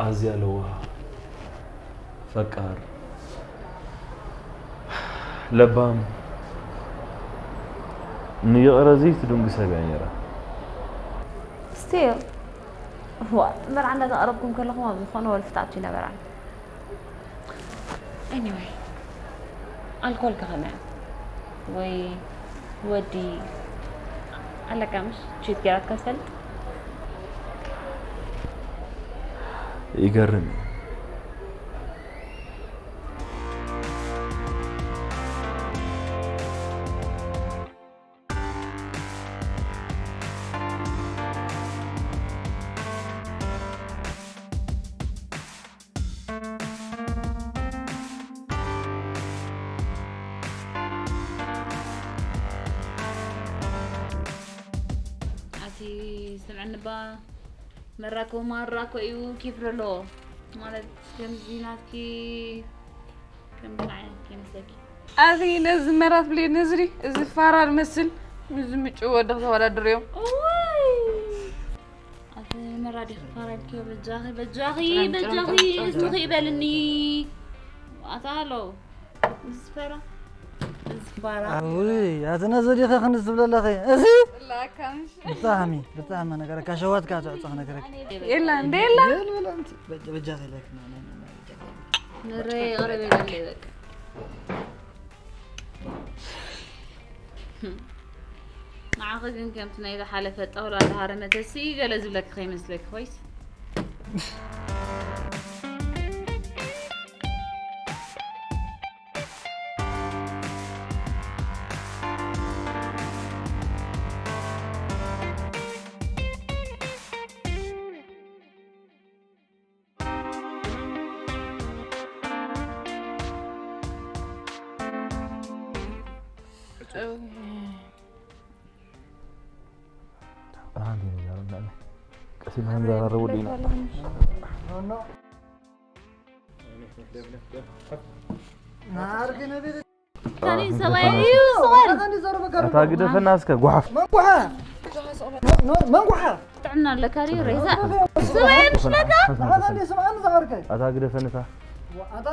ኣዝያ ለዋህ፣ ፈቃር፣ ለባም፣ ንይቕረ ዘይትድንጉ ሰብ እያ ነይራ። ስቲል ዋ መርዓ እንዳተቐረብኩም ከለኹም ኣብ ዝኾነ ወልፍታት ይነበራል። Anyway ኣልኮል ከኸመያ ወይ ወዲ ኣለካ ምሽ ቺት ገይራትካ ትፈልጥ? ይገርም እዩ። ኣቲ ስምዕኒ ባ መራኮ ማራኮ እዩ ኪፍረሎ ማለት ከምዚ ናትኪ ከምዚ ዓይነት ይመስለኪ ኣዚ ነዚ መራት ብሌ ነዝሪ እዚ ፋራ ዝመስል ምዚ ምጭ ወዲ ክተወዳድርዮም ኣቲ መራዲ ክፋራ ልኪዮ በጃኺ በጃኺ በጃኺ እዝንኺ ይበልኒ ኣታ ኣሎ ዝፈራ ዝፈራ ውይ ኣቲ ነዚ ዲኸ ክንዝብለለኸ እዚ ላካምሽ ብጣዕሚ ብጣዕሚ ነገረካ ሸዋትካ ትዕፅኽ ነገረካ የላ እንደ የላ በል በል ኣንቲ በጃ- በጃኺ ኢለክ ና- ና- ና- ና- በጃኺ ኢለክ። ምረ ይቕረብ የለን በቃ ንዓኺ ግን ከምቲ ናይ ዝሓለፈ ጣውላ እንዳሃረመተሲ ገለ ዝብለኪ ከይመስለኪ ኮይስ ቀሲና ክንዘራረቡ ዲና ካሊእ ሰብኣይ እዩ ዝቐል ኣታ ግደፈና እስከ ጓሓፍ መንጉሓ መንጉሓ ጥዕና ኣለካ ድዩ ሬሳ ሰብኣይ ምሽ ነካ ንዓኻ እንዲ ስምዓኒ ዝቐርከይ ኣታ ግደፈንታ ኣታ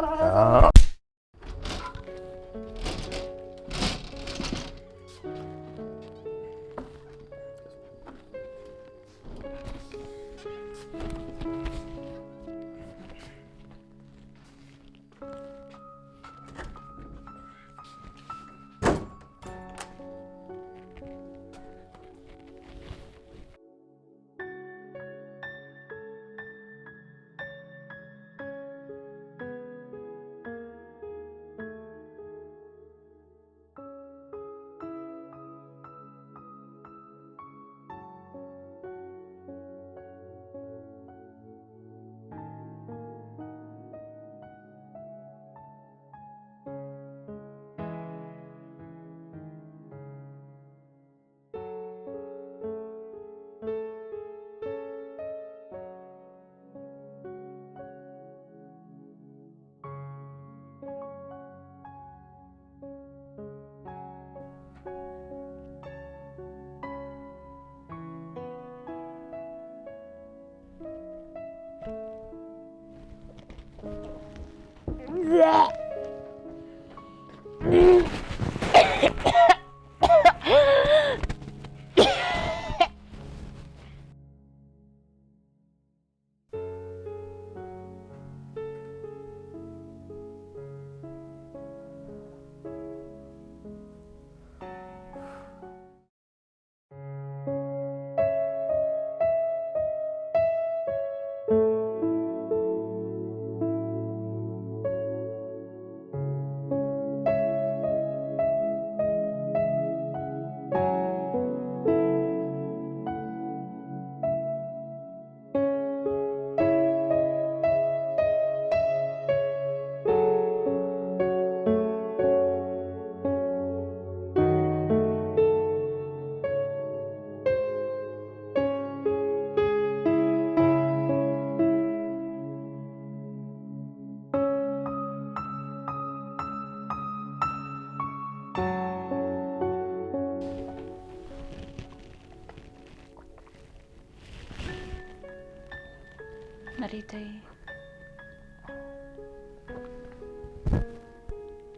ሊተይ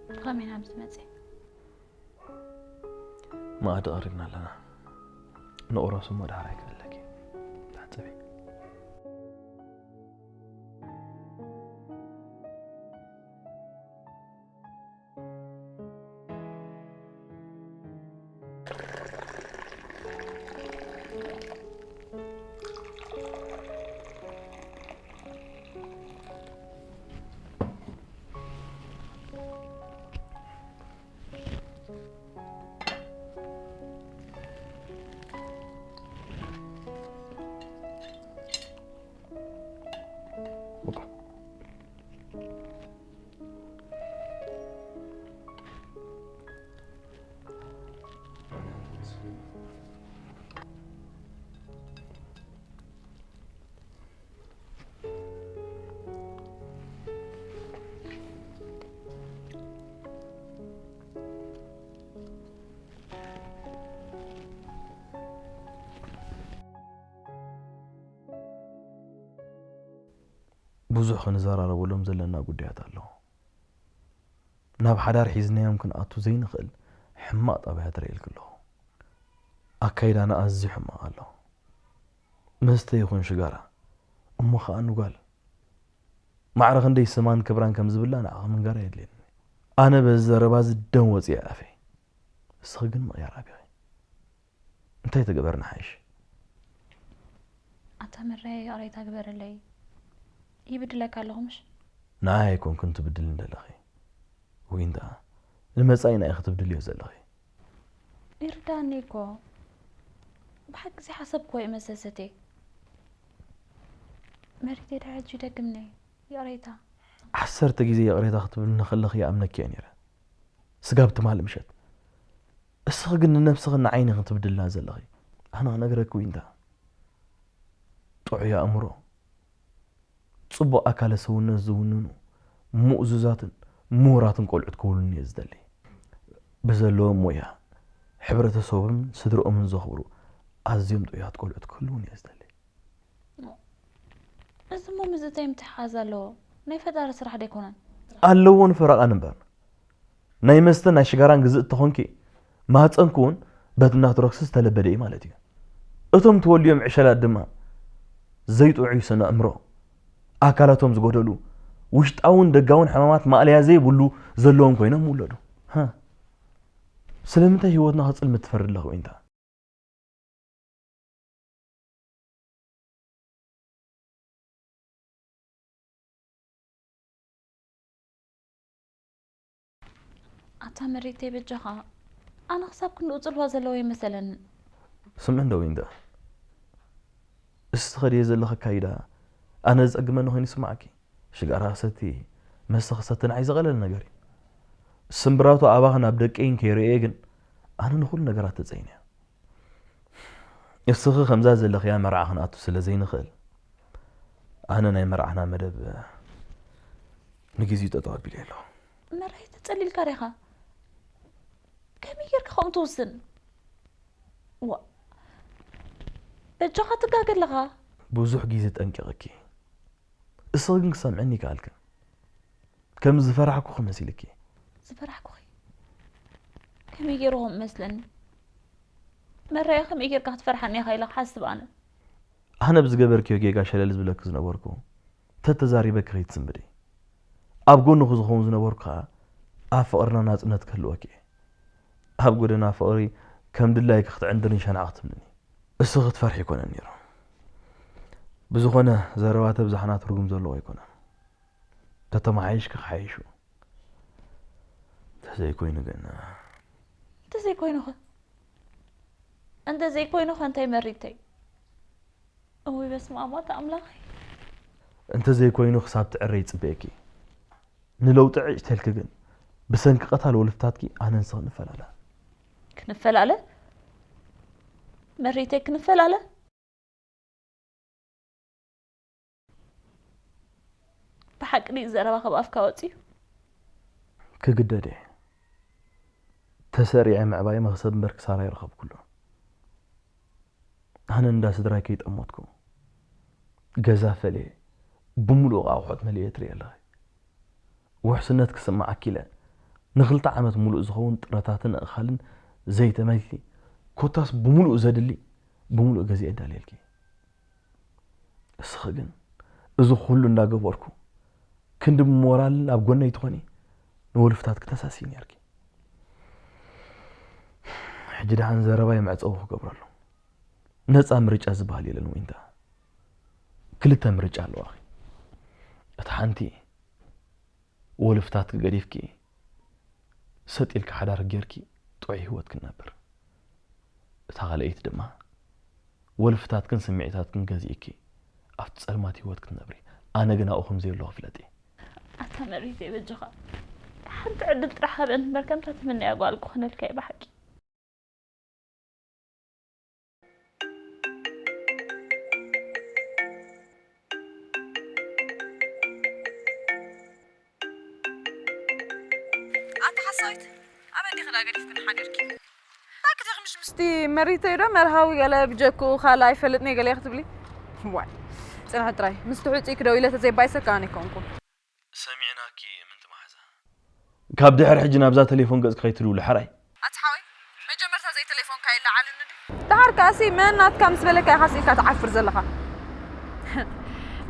ብኸመይ ናብ ዝመጽእ መኣዲ ቀሪብና ኣለና። ንቑረሱ እሞ ዳሕራይ ክእለኪ። ተሓጸቢ። ብዙሕ ክንዘራረበሎም ዘለና ጉዳያት ኣለዉ። ናብ ሓዳር ሒዝናዮም ክንኣቱ ዘይንኽእል ሕማቕ ጠባያት ርእየልኪ ኣለኹ። ኣካይዳና ኣዝዩ ሕማቕ ኣሎ። መስተ ይኹን ሽጋራ፣ እሞ ኸኣ ንጓል። ማዕረ ክንደይ ስማን ክብራን ከም ዝብላ ንዓኺ ምንጋር ኣየድልየንን። ኣነ በዚ ዘረባ እዚ ደም ወጺኡ ኣፌ። ንስኺ ግን ምቕያር ኣቢኺ። እንታይ ትግበር ንሓይሽ? ኣታ መራየ ይቕሬታ ግበረለይ። ይብድለካ ኣለኹ ምሽ? ንዓይ ኣይኮንክን ትብድልኒ ዘለኺ ዊንታ፣ ንመጻኢና ኢኺ ትብድልዮ ዘለኺ። ይርዳኒ እኮ። ብሓቂ ዘይሓሰብክዎ እዩ መሰሰቴ። መሪቴ ድሕሪ ሕጂ ይደግምኒ። ይቕሬታ። ዓሰርተ ግዜ ይቕሬታ ክትብልኒ ከለኺ ይኣምነኪ እየ ነይረ። ስጋብ ትማሊ ምሸት። እስኺ ግን ንነብስኽን ንዓይን ኢኺ ትብድልና ዘለኺ። ኣነ ክነግረኪ ዊንታ፣ ጥዑይ ኣእምሮ፣ ጽቡቕ ኣካለ ሰውነት ዝውንኑ፣ ምእዙዛትን ምሁራትን ቆልዑት ክህሉኒ እየ ዝደሊ። ብዘለዎም ሞያ፣ ሕብረተሰቦምን ስድርኦምን ዘኽብሩ ኣዝዮም ጥዑያት ቆልዑት ክህልዉኒ እየ ዝደሊ። እዚ እሞ ምስ እንታይ ምትሕሓዝ ኣለዎ? ናይ ፈጣሪ ስራሕ ዶ ኣይኮነን? ኣለዎ ንፈረቓን እምበር። ናይ መስተን ናይ ሽጋራን ግዝእ እተኾንኪ፣ ማህፀንኪ እውን በቲ ናትሮክስ ዝተለበደ እዩ ማለት እዩ። እቶም ትወልዮም ዕሸላት ድማ ዘይጥዑይ ስነ ኣእምሮ፣ ኣካላቶም ዝጎደሉ፣ ውሽጣውን ደጋውን ሕማማት ማእለያ ዘይብሉ ዘለዎም ኮይኖም ይውለዱ። ሃ። ስለምንታይ ህይወትና ክፅልም ትፈርድ ኣለኺ ዊንታ? ኣታ መሪተይ በጃኻ፣ ኣነ ክሳብ ክንድኡ ጽልዋ ዘለዎ ኣይመሰለንን። ስምዒ እንዶ ዊንታ፣ እስቲ ትኸድዮ ዘለኺ ኣካይዳ ኣነ ዝጸግመኒ ኮይኑ ይስምዓኪ። ሽጋራ ክሰቲ፣ መስተ ክሰቲ ንዓይ ዝቐለለ ነገር እዩ። ስምብራቱ ኣባኽን ኣብ ደቀይን ከይርእየ ግን ኣነ ንኹሉ ነገራት ተጸይነዮ። እስኺ ከምዛ ዘለኽያ መርዓ ክንኣቱ ስለ ዘይንኽእል፣ ኣነ ናይ መርዓና መደብ ንግዜኡ ጠጠው ኣቢለ ኣለኹ። መራሒ ተጸሊልካ ዲኻ? ከመይ ጌርካ ከምኡ ትውስን? ዋ፣ በጃኻ ትጋገ ኣለኻ። ብዙሕ ግዜ ጠንቂቐኪ፣ እስኺ ግን ክሰምዐኒ ይከኣልክን። ከም ዝፈራሕኩኺ መሲልኪ። ዝፈራሕኩኺ? ከመይ ገይሩ ከምኡ መስለኒ? መራያ ከመይ ጌርካ ክትፈርሓኒ ኢኻ ኢለ ክሓስብ ኣነ። ኣነ ብዝገበርክዮ ጌጋ ሸለል ዝብለኪ ዝነበርኩ፣ ተተዛሪበኪ ከይትስንብዲ። ኣብ ጎንኺ ዝኸውን ዝነበርኩ ከኣ ኣብ ፍቕርና ናጽነት ክህልወኪ እየ። ኣብ ጎደና ፍቕሪ ከም ድላይኪ ክትዕንድርን ሸናዕ ክትብልኒ። እሱ ክትፈርሒ ኣይኮነን ነይሩ። ብዝኾነ ዘረባ ተብዛሕና ትርጉም ዘለዎ ኣይኮነን። ተተመሓይሽኪ ክሓይሽ እዩ። እንተዘይኮይኑ ግን እንተዘይኮይኑኸ? እንተዘይኮይኑኸ እንታይ መሪተይ? እውይ በስመ ኣብ ኣታ ኣምላኸይ። እንተዘይኮይኑ ክሳብ ትዕረ ይጽበየኪ። ንለውጢ ዕጭ ተልኪ ግን ብሰንኪ ቀታል ወልፍታትኪ ኣነ ንስኺ ንፈላለ። ክንፈላለ? መሪተይ ክንፈላለ? ብሓቂ ድዩ ዘረባ ካብ ኣፍካ ወፂኡ? ክግደድ እየ። ተሰሪዐ ምዕባይ መኽሰብ እምበር ክሳራ ኣይረኸብኩሉን። ኣነ እንዳ ስድራይ ከይጠመትኩ፣ ገዛ ፈልየ፣ ብምሉእ ኣቑሑት መሊኤ ትርኢ ኣለኺ። ውሕስነት ክስምዓኪ ኢለ ንኽልተ ዓመት ሙሉእ ዝኸውን ጥረታትን ኣእኻልን ዘይተመልኪ፣ ኮታስ ብምሉእ ዘድሊ ብምሉእ ገዚኤ ኣዳልየልኪ። እስኺ ግን እዚ ኩሉ እንዳገበርኩ ክንዲ ሞራልን ኣብ ጎነይ ትኾኒ፣ ንወልፍታትኪ ተሳስዪ ነርኪ። ሕጂ ደሓን ዘረባይ መዕጸዊ ክገብረሉ። ነጻ ምርጫ ዝበሃል የለን ዊንታ። ክልተ ምርጫ ኣለዋኺ። እታ ሓንቲ ወልፍታትኪ ገዲፍኪ ሰጥ ኢልኪ ሓዳር ጌርኪ ጥዑይ ህይወት ክንነብር። እታ ካልኣይቲ ድማ ወልፍታትክን ስምዒታትክን ገዚእኪ ኣብቲ ጸልማት ህይወት ክትነብሪ። ኣነ ግን ኣብኡ ከም ዘየለኹ ፍለጢ። ኣታ መሬተይ በጃኻ ሓንቲ ዕድል ጥራሕ ሃበኒ እምበር ከምታ ትምነያ ጓል ክኾነልካ እየ ብሓቂ። ኣታ ሓሳዊት ኣበይ ዲኺ ዳ ገዲፍክኒ ሓዲርኪ? ኣክቲ ምሽ ምስቲ መሪተይ ዶ መርሃዊ ገለ ብጀክኡ ካልእ ኣይፈልጥን እየ ገለ ክትብሊ? ዋይ ጽንሕ ጥራይ ምስቲ ሕጹይ ክደው ኢለ ተዘይባይሰካ ኣነ ኣይኮንኩን። ሰሚዕናኪ ምንቲ መሓዛ። ካብ ድሕር ሕጂ ናብዛ ቴሌፎን ገጽ ክኸይትልውሉ ሕራይ። ኣቲ ሓወይ መጀመርታ ዘይ ቴሌፎንካ ይለዓልን ድዩ? ደሓር ከኣሲ መን ናትካ ምስ በለካ ኢኻ ስኢልካ ትዓፍር ዘለኻ።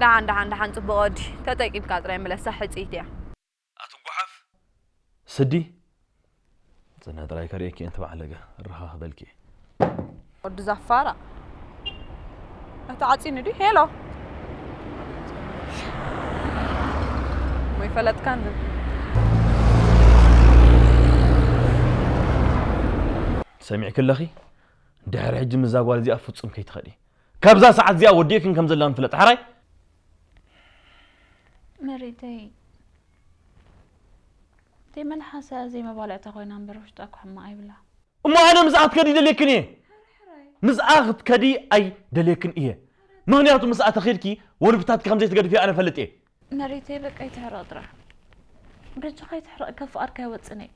ደሓን ደሓን ደሓን ጽቡቕ ወዲ ተጠቂምካ ጥራይ ምለሳ ሕጽይቲ እያ። ኣቲ ጓሓፍ ስዲ ጽነ ጥራይ ከርእየኪ እንቲ ባዕለገ ርኻኽበልኪ። ወዲ ዛፋራ እቲ ዓፂኑ ድዩ? ሄሎ ወይ ፈለጥካን ሰሚዕኪ ኣለኺ? ድሕሪ ሕጂ ምዛ ጓል እዚኣ ፍጹም ከይትኸዲ። ካብዛ ሰዓት እዚኣ ወዲእክን ከም ዘላን ፍለጥ። ሓራይ መሬተይ ዘይመልሓሳ ዘይመባልዕታ ኮይና እምበር ውሽጣ እኮ ሕማቕ ይብላ። እሞ ኣነ ምስኣ ክትከዲ ደልየክን እየ። ምስኣ ክትከዲ ኣይደልየክን እየ። ምኽንያቱ ምስኣ ተኺድኪ ወልፍታትኪ ከም ዘይትገድፍዮ ኣነ ፈልጥ እየ። መሬተይ በቃ ይትሕረቕ ጥራሕ በጃኻ ይትሕረቕ ካብ ፍቓድካ ይወፅን እየ።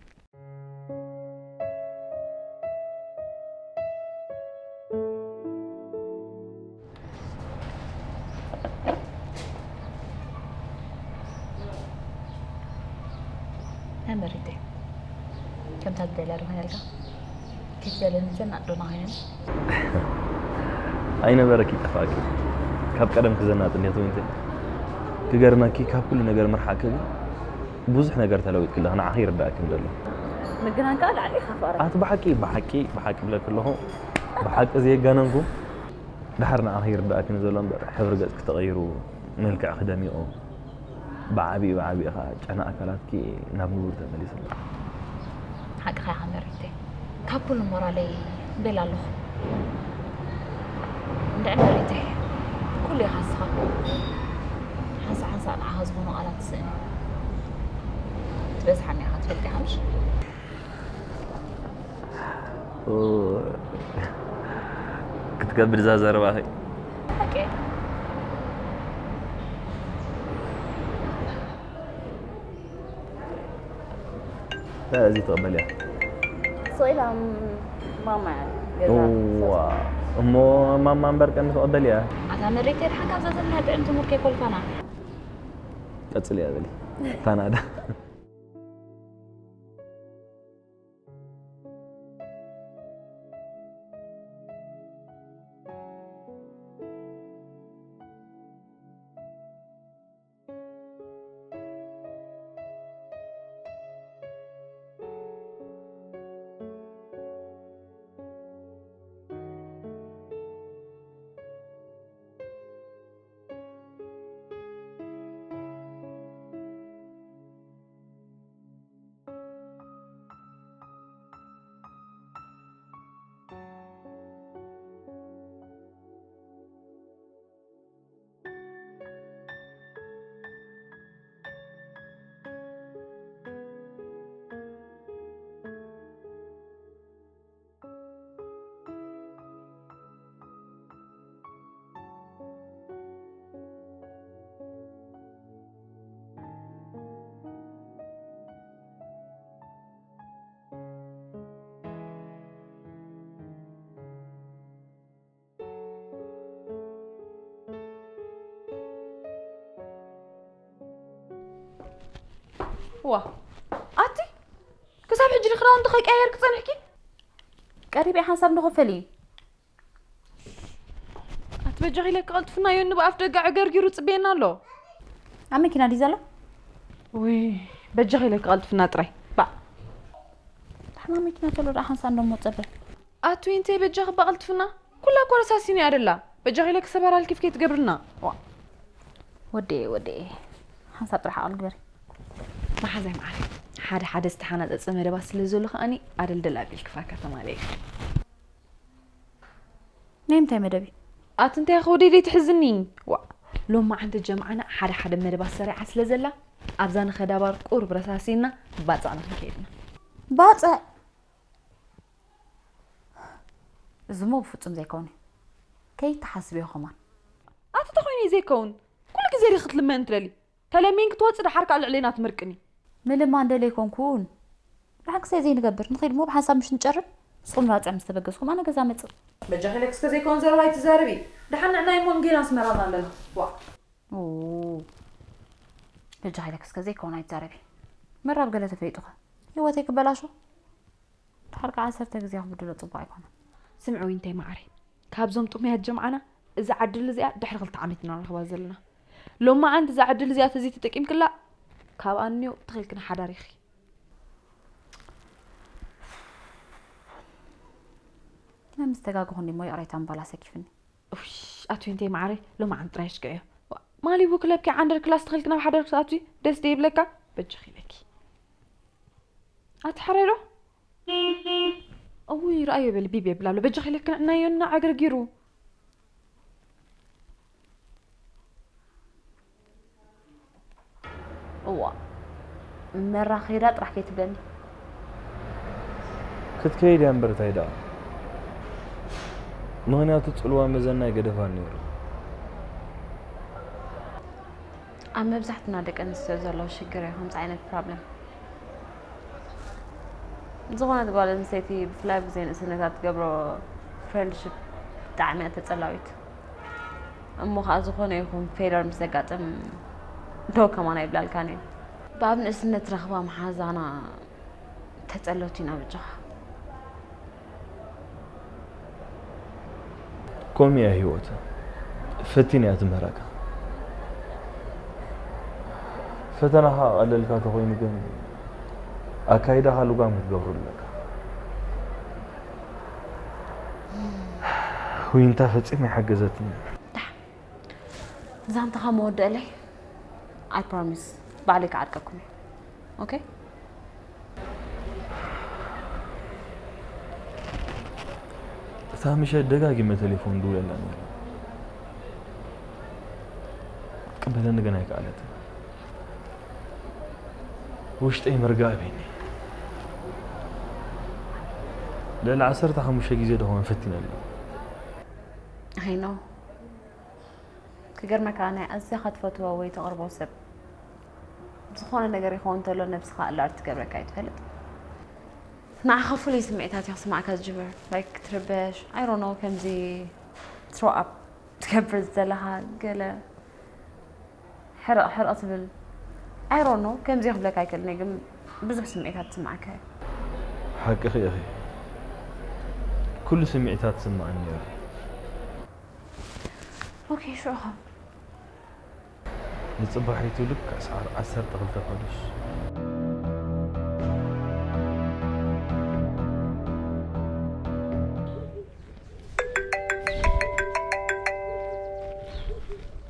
ኣመሪተይ ከምታ ትደልያ ዶ ኮይነልካ? ከይትደልየኒ ዘናጥ ዶ ናኾይነኒ? ኣይነበረኪ ይጠፋእኪ። ካብ ቀደምኪ ዘናጥ እንዴት ወይንተ ክገርመኪ ካብ ኩሉ ነገር ምርሓቅኪ ግን ብዙሕ ነገር ተለዊጥኪ ኣለኺ ንዓኺ ይርዳእኪ እንተሎ። ምግናን ከኣ ላዕሊ ኢኻ ፍቕረይ። ኣቲ ብሓቂ ብሓቂ ብሓቂ ብለኪ ኣለኹ ብሓቂ ዘየጋነንኩ። ደሓር ንዓኺ ይርዳእኪ ንዘሎ እምበር ሕብሪ ገጽኪ ተቐይሩ መልክዕኪ ደሚቑ ብዓቢኡ ብዓቢኡ ኸኣ ጨና ኣካላትኪ ናብ ንቡር ተመሊሱ ኣሎ። ሓቅኻ ኢኻ መሪተይ ካብ ኩሉ ሞራለይ ቤላ ኣለኹ እንድዒ መሪተይ ኩሉ ኢኻ ንስኻ ሓንሳእ ሓንሳእ ንዓኻ ዝኾኑ ቃላት ትስእን ትበዝሓኒ ኢኻ ትፈልጥ ኢኻ ምሽ ክትከብድ እዛ ዘረባኺ። ሓቂ እዚ ትቕበልያ። ስቕ ኢላ ማማ እያ ገዛ እዋ እሞ ማማ እምበር ቀንዲ ትቕበልያ። ኣታ መሬት የድሓንካ ኣብዛ ዘለና ጥዕምቲ ሙር ከይኮልፋና። ቀጽልያ በሊ ታናዳ። ዋ ኣቲ ክሳብ ሕጂ ንክዳውንቲ ከይቀየር ክጸንሕኪ? ቀሪበ ሓንሳብ ንኽፈል እዩ። ኣቲ በጃኺ ኢለኪ ቀልጥፍና ዮኒ ብኣፍ ደጋ ዕገርጊሩ ጽበየና ኣሎ። ኣብ መኪና ድዩ ዘሎ? ውይ በጃኺ ኢለኪ ቀልጥፍና ጥራይ። ባ ታሕና መኪና ተሎ ደኣ ሓንሳብ እንደሞ ጸበ። ኣቲ እንታይ በጃኺ በቐልጥፍና? ኩላ እኮ ረሳሲኒ ኣደላ። በጃኺ ኢለኪ ሰባር ኣልኪፍ ከይትገብርና። ዋ ወዴ ወዴ ሓንሳብ ጥራሕ ኣቕል ግበሪ። መሓዛይ መዓረ ሓደ ሓደ ዝተሓናጸጸ መደባት ስለ ዘሎ ከኣኒ ኣደልደል ኣቢልኪ ፋካ ተማለይ። ናይ ምንታይ መደብ እዩ? ኣቲ እንታይ ከወደይ ዘይትሕዝኒ? ዋ ሎማ ዓንቲ ጀምዓና ሓደ ሓደ መደባት ሰሪዓ ስለ ዘላ ኣብዛ ንኸዳባር ቁሩብ ረሳሲና ባጻዕ ንኽንከይድና። ባጽዕ እዚ እሞ ብፍጹም ዘይከውን እዩ። ከይትሓስብዮ ከማን። ኣቲ ተኾይኑ እዩ ዘይከውን። ኩሉ ግዜ ዲ ክትልመን ትደሊ? ተለሚን ክትወጽእ ደሓር ከኣ ልዕሌና ትምርቅኒ። ምልማን ደለይ ኮንኩን። ብሓቂ ሰይ ዘይንገብር ንኸይድ እሞ ብሓንሳብ ምሽ ንጨርብ። ንስኹም ራጽዕ ምስ ተበገስኩም ኣነ ገዛ መጽእ። በጃኺ ለክስከ ዘይከውን ዘረባ ኣይትዛረቢ። ደሓን ንዕና እሞ ንጌና ኣስመራና ኣለና። ዋ ኡ፣ በጃኺ ለክስከ ዘይከውን ኣይትዛረቢ። መራብ ገለ ተፈይጡኸ ህይወተይ ክበላሾ። ድሓር ከዓ ዓሰርተ ግዜ ክብድሎ ፅቡቅ ኣይኮነን። ስምዒ ዊንተይ መዓረይ፣ ካብዞም ጥሙያት ጀምዓና እዛ ዕድል እዚኣ ድሕሪ ክልተ ዓመት ኢና ንረኽባ ዘለና። ሎማዓንቲ እዛ ዕድል እዚኣ ተዘይተጠቂምክላ ካብ ኣንዮ ትኺልክን ሓዳር ኢኺ። ናይ ምስ ተጋግኹ እንዲሞ ይቕሬታ ምባል ኣሰኪፍኒ። ኡሽ፣ ኣቲ ዊንተይ መዓረይ፣ ሎማዓንቲ ጥራይ ሽግዕዮ። ማሊቡ ክለብኪ ዓንደር ክላስ ትኺልኪ ናብ ሓዳር ክትኣትዊ ደስ ዶ ይብለካ? በጃኺ ኢለኪ። ኣቲ ሓራይ ዶ? እውይ ረኣዮ በሊ ቢብ የብል ኣሎ። በጃኺ ለክንዕናዮ እና ዕግርጊሩ። እዋ መራ ከይዳ ጥራሕ ከይትብለኒ። ክትከይድ እያ እምበር እንታይ ደኣ? ምኽንያቱ ጽልዋ መዘና ይገደፋ ነይሩ። ኣብ መብዛሕትና ደቂ ኣንስትዮ ዘሎ ሽግር እዩ ከምዚ ዓይነት ፕሮብለም። ዝኾነት ጓል ኣንስተይቲ ብፍላይ ብዘይ ንእስነታ ትገብሮ ፍሬንድሽፕ ብጣዕሚ እያ ተጸላዊት። እሞ ኸኣ ዝኾነ ይኹን ፌለር ምስ ዘጋጥም ዶ ከማን ኣይብላልካን እዩ። ብኣብ ንእስነት ረኽባ መሓዛና ተጸለውቲ ኢና በጃኻ። ከምኡ እያ ህይወት። ፈቲና እያ ትምህረካ። ፈተናኻ ቀለልካ ተኾይኑ ግን ኣካይዳኻ ልጓም ክትገብሩ ኣለካ። ዊንታ ፈጺማ ኣይሓገዘትኒ። ዛንታኻ መወደእለይ። I promise ባዕለይ ክዓድቀኩም እየ። ኦኬ? እታ ምሸት ደጋጊመ ቴሌፎን ድውለላ ነይረ። ክትቅበለኒ ግን ኣይከኣለትን። ውሽጠይ ምርጋእ ቤኒ። ልዕሊ ዓሰርተ ሓሙሽተ ግዜ ደኾነ ፈቲነላ። I know። ክገርመካ ናይ ኣዝኻ ትፈትዎ ወይ ተቕርቦ ሰብ ዝኾነ ነገር ይኸውን እንተሎ ነብስኻ ኣላርት ትገብረካ ኣይትፈልጥ። ንዓኻ ፍሉይ ስምዒታት እያ ክስማዕካ ዝጅምር። ላይክ ክትርበሽ፣ I don't know፣ ከምዚ ትሮ ኣፕ ትገብር ዘለኻ ገለ ሕርቕ ሕርቕ ትብል። I don't know፣ ከምዚ ክብለካ ኣይክእልን እየ፣ ግን ብዙሕ ስምዒታት ትስማዓካ እዩ። ሓቅኺ ኢኺ። ኩሉ ስምዒታት ትስምዓኒ ነይሩ። ኦኬ፣ ሽዑ ኸ? ንጽባሒቱ ልክዕ ሰዓት ዓሰርተ ክልተ ፋዱሽ።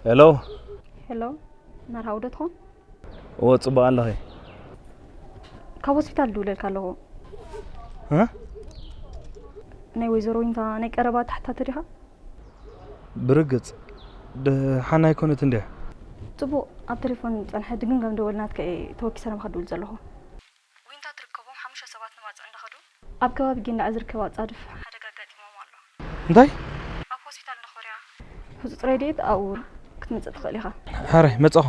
ሄሎ። ሄሎ፣ መርሃዊ ዶ ትኾን? እወ፣ ጽቡቕ ኣለኺ። ካብ ሆስፒታል ድውለልካ ኣለኹ። እ? ናይ ወይዘሮ ዊንታ ናይ ቀረባ ተሓታቲ ዲኻ? ብርግጽ፣ ደሓን ኣይኮነትን ድያ? ጽቡቕ፣ ኣብ ቴሌፎን ጸንሐ፣ ድግምጋም ደወል ናትካ እየ ተወኪሰ ናባኻ ድውል ዘለኹ። ዊንታ ትርከቦም ሓሙሽተ ሰባት ንባጽዕ እንዳኸዱ፣ ኣብ ከባቢ ጊንዳዕ ዝርከብ ኣጻድፍ ሓደጋ ኣጋጢሞም ኣሎ። እንታይ? ኣብ ሆስፒታል እንዳኾርያ። ህጹጽ ረድኤት ኣብኡ ክትመጽእ ትኽእል ኢኻ። ሕራይ፣ መጻኹ።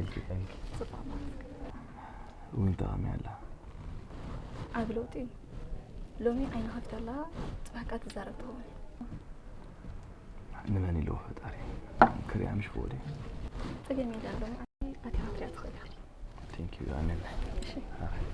ኢልኪ ኮይንኪ። ጽቡቕ ማለት። ዊንታ ከመይ ኣላ? ዓቢ ለውጢ እዩ። ሎሚ ዓይና ከፊታ ኣላ፣ ጽባሕ ከኣ ትዛረብ ትኸውን። ንመን ኢልዎ ፈጣሪ? ክሪኣ ምሽ ክወደ። ጸገም የለን፣ ሎሚ ኣቲኻ ክትሪኣ ትኽእል ኢኻ። Thank you፣ ኣሜን። እሺ። ኣሜን።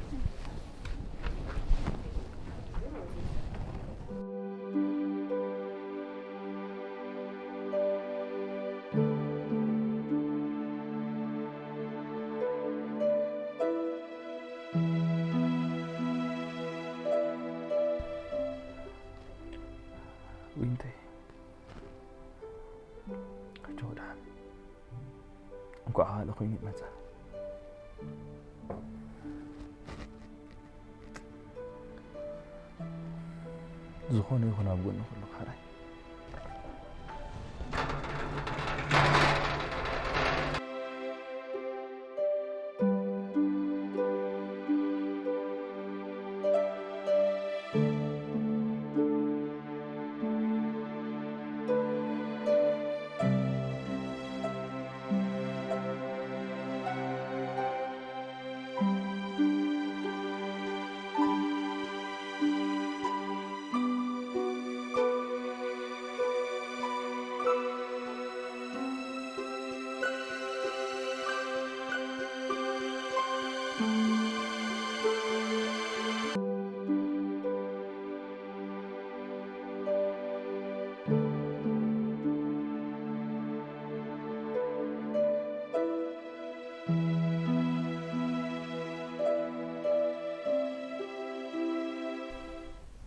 ዊንተይ፣ ሕጂ ወድሓን። እንኳዕ ካልእ ኮይኑ ይመጻ። ዝኾነ ይኹን ኣብ ጎኒ ኩሉ ካራይ።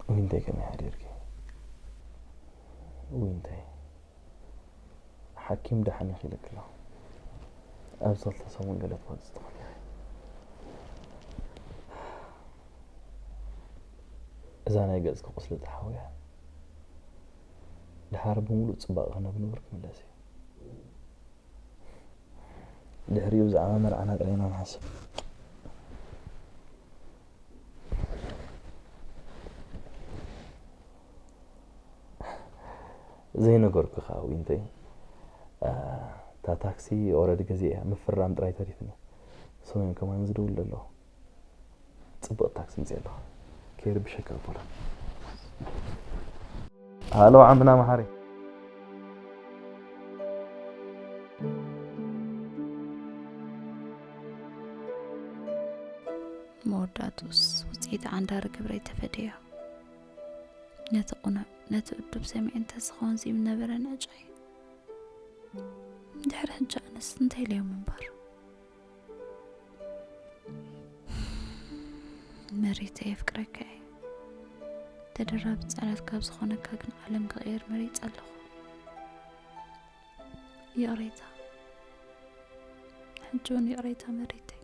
ዊንተይ፣ ከመይ ሓዲርኪ? ዊንተይ፣ ሓኪም ደሓን ኢኺ ኢለኪ ኣለኹ። ኣብዚ ክልተ ሰሙን ገለ ትፈልጢ ትኾኒ ኢኺ። እዛ ናይ ገጽኪ ቁስሊ ተሓውያ፣ ድሓር ብምሉእ ጽባቐ ናብ ንቡር ክምለስ እዩ። ድሕሪኡ ብዛዕባ መርዓና ጥራይ ኢና ንሓስብ። ዘይነገርኩኻ ዊንተይ፣ እ፣ እታ ታክሲ ኦረዲ ገዚአ እያ፣ ምፍራም ጥራይ ተሪፍኒ። ሰሜን ከማን ዝድውል ኣለኹ። ጽብቕቲ ታክሲ ምጽእ ኣለኹ። ከይርብሸካ ኣቦላ። ሃሎ ዓምና መሓሪ። መወዳእትኡስ ውጽኢት ዓንዳሪ ግብረይ ተፈደዮ። ነቲ ቁኑዕ፣ ነቲ እዱብ ሰሚዐ እንተዝኸውን ዝይምነበረ ንዕጫይ። ድሕሪ ሕጂ ኣነስ እንታይ ኢለዮም እምበር? መሬተይ የፍቅረካ እየ። ተደራቢ ጸላትካ ኣብ ዝኾነካ ግን ዓለም ክቕየር መሪጸ ኣለኹ። ይቕሬታ። ሕጂ እውን ይቕሬታ መሬተይ።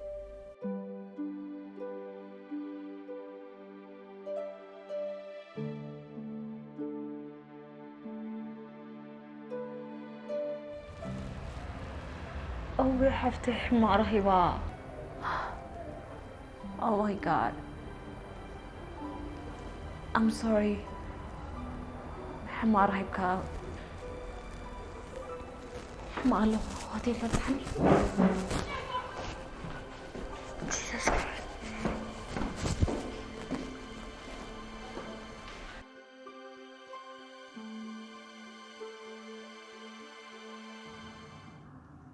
እውይ ሓፍተይ ሕማቕ ረኺባ። Oh my God. I'm sorry. ሕማቕ ረኺብካ። ሕማቕ ኣለኹ። ሆቴል ፈታሕኒ። Jesus Christ.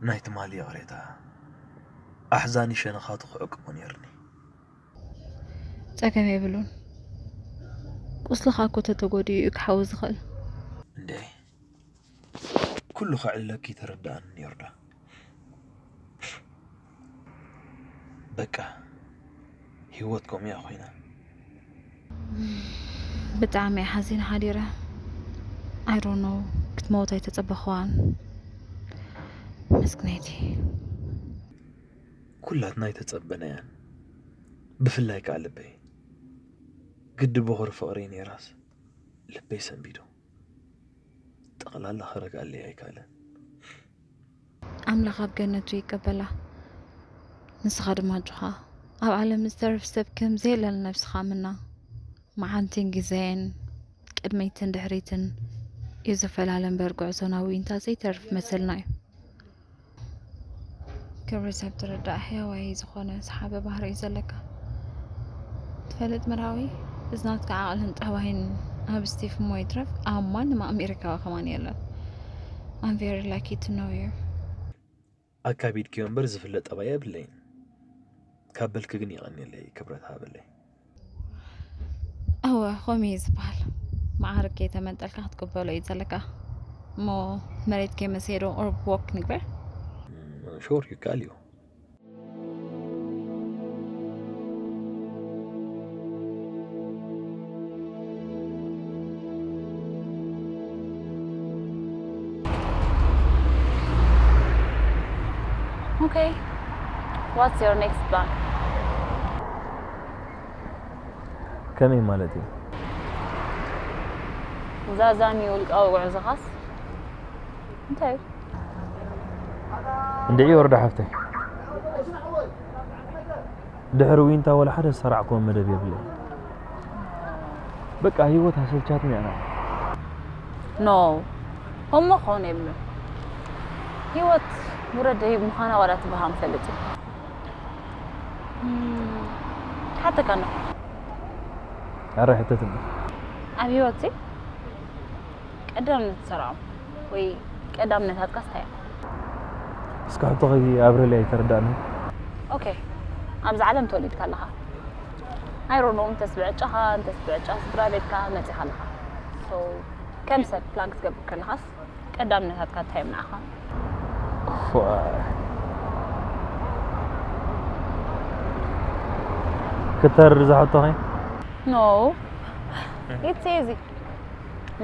ናይ ትማሊ ይቕሬታ፣ ኣሕዛኒ ሸነኻቱ ክዕቅቦ ነይርኒ። ጸገም የብሉን። ቁስልኻ እኮ ተተጎዲኡ እዩ ክሓዊ ዝኽእል። እንዴ፣ ኩሉ ከዕልለኪ ተረድኣኒ ነይሩ ዶ? በቃ፣ ህይወት ከምኡ እያ ኮይና። ብጣዕሚ እየ ሓዚነ ሓዲረ። I don't know፣ ክትመውት ኣይተጸበኽዋን። መስክነይቲ። ኩላትና ኣይተጸበናያን። ብፍላይ ከኣ ልበይ። ግዲ በኹሪ ፍቕረይ ነይራስ፣ ልበይ ሰንቢዱ። ጠቕላላ ክረግኣለይ ኣይከኣለን። ኣምላኽ ኣብ ገነቱ ይቀበላ። ንስኻ ድማ ኣጆኻ። ኣብ ዓለም ዝተርፍ ሰብ ከም ዘየለ ንነብስኻ ምና። መዓልቲን ግዜን፣ ቅድሚትን ድሕሪትን እዩ ዝፈላለ እምበር፣ ጉዕዞ ናብ ዊንታ ዘይተርፍ መሰልና እዩ። ክብሪ ሰብ ትርዳእ ሕያዋይ ዝኾነ ሰሓቢ ባህሪ እዩ ዘለካ። ትፈልጥ መርሃዊ፣ እዚ ናትካ ዓቕልን ጠባይን ኣብ ስቲፍ እሞ ይትረፍ ኣብ ማንም ኣሜሪካዊ ከማን የለን። I'm very lucky to know you። ኣካቢድክዮ እምበር ዝፍለጥ ጠባይ የብለይን። ካብ በልኪ ግን የቐንየለይ፣ ክብረት ሃበለይ። እወ፣ ከምኡ እዩ ዝበሃል። መዓርግ ከይተመንጠልካ ክትቅበሎ እዩ ዘለካ። እሞ መሬት ከይመሰየዶ ኦር ወክ ንግበር? ሹር፣ ይከኣል እዩ። Okay. What's your next plan? ከመይ ማለት እዩ? ዛዛሚ ውልቃዊ ጉዕዞኻስ እንታይ እዩ? እንድዒ ወርዶ ሓፍተይ፣ ድሕሪ ዊንታ ወላ ሓደ ዝሰራዕክዎ መደብ የብለይ። በቃ ህይወት ኣሰልቻትኒ ኣና። ኖ፣ እሞ ክኸውን የብሉን። ህይወት ውረድ ደይብ ምዃና ዋላ ትበሃም ፈልጥ እዩ። እም፣ ሓተካ እንዶ። ኣረ ሕተትኒ። ኣብ ህይወትሲ ቀዳምነት ትሰርዖም ወይ ቀዳምነታትካስ እንታይ እዮም? እስኪ ሕቶኺ ኣብርህለይ ኣይተረዳእንን። ኦኬ፣ ኣብዚ ዓለም ተወሊድካ ኣለኻ። I don't know፣ እንተስ ብዕጫኻ፣ እንተስ ብዕጫ ስድራ ቤትካ መጺኻ ኣለኻ። So፣ ከም ሰብ ፕላን ክትገብር ከለኻስ ቀዳምነታትካ እንታይ እዮም ንዓኻ? ፎእ። ክተርር ዝሓቶኺ? No። It's easy።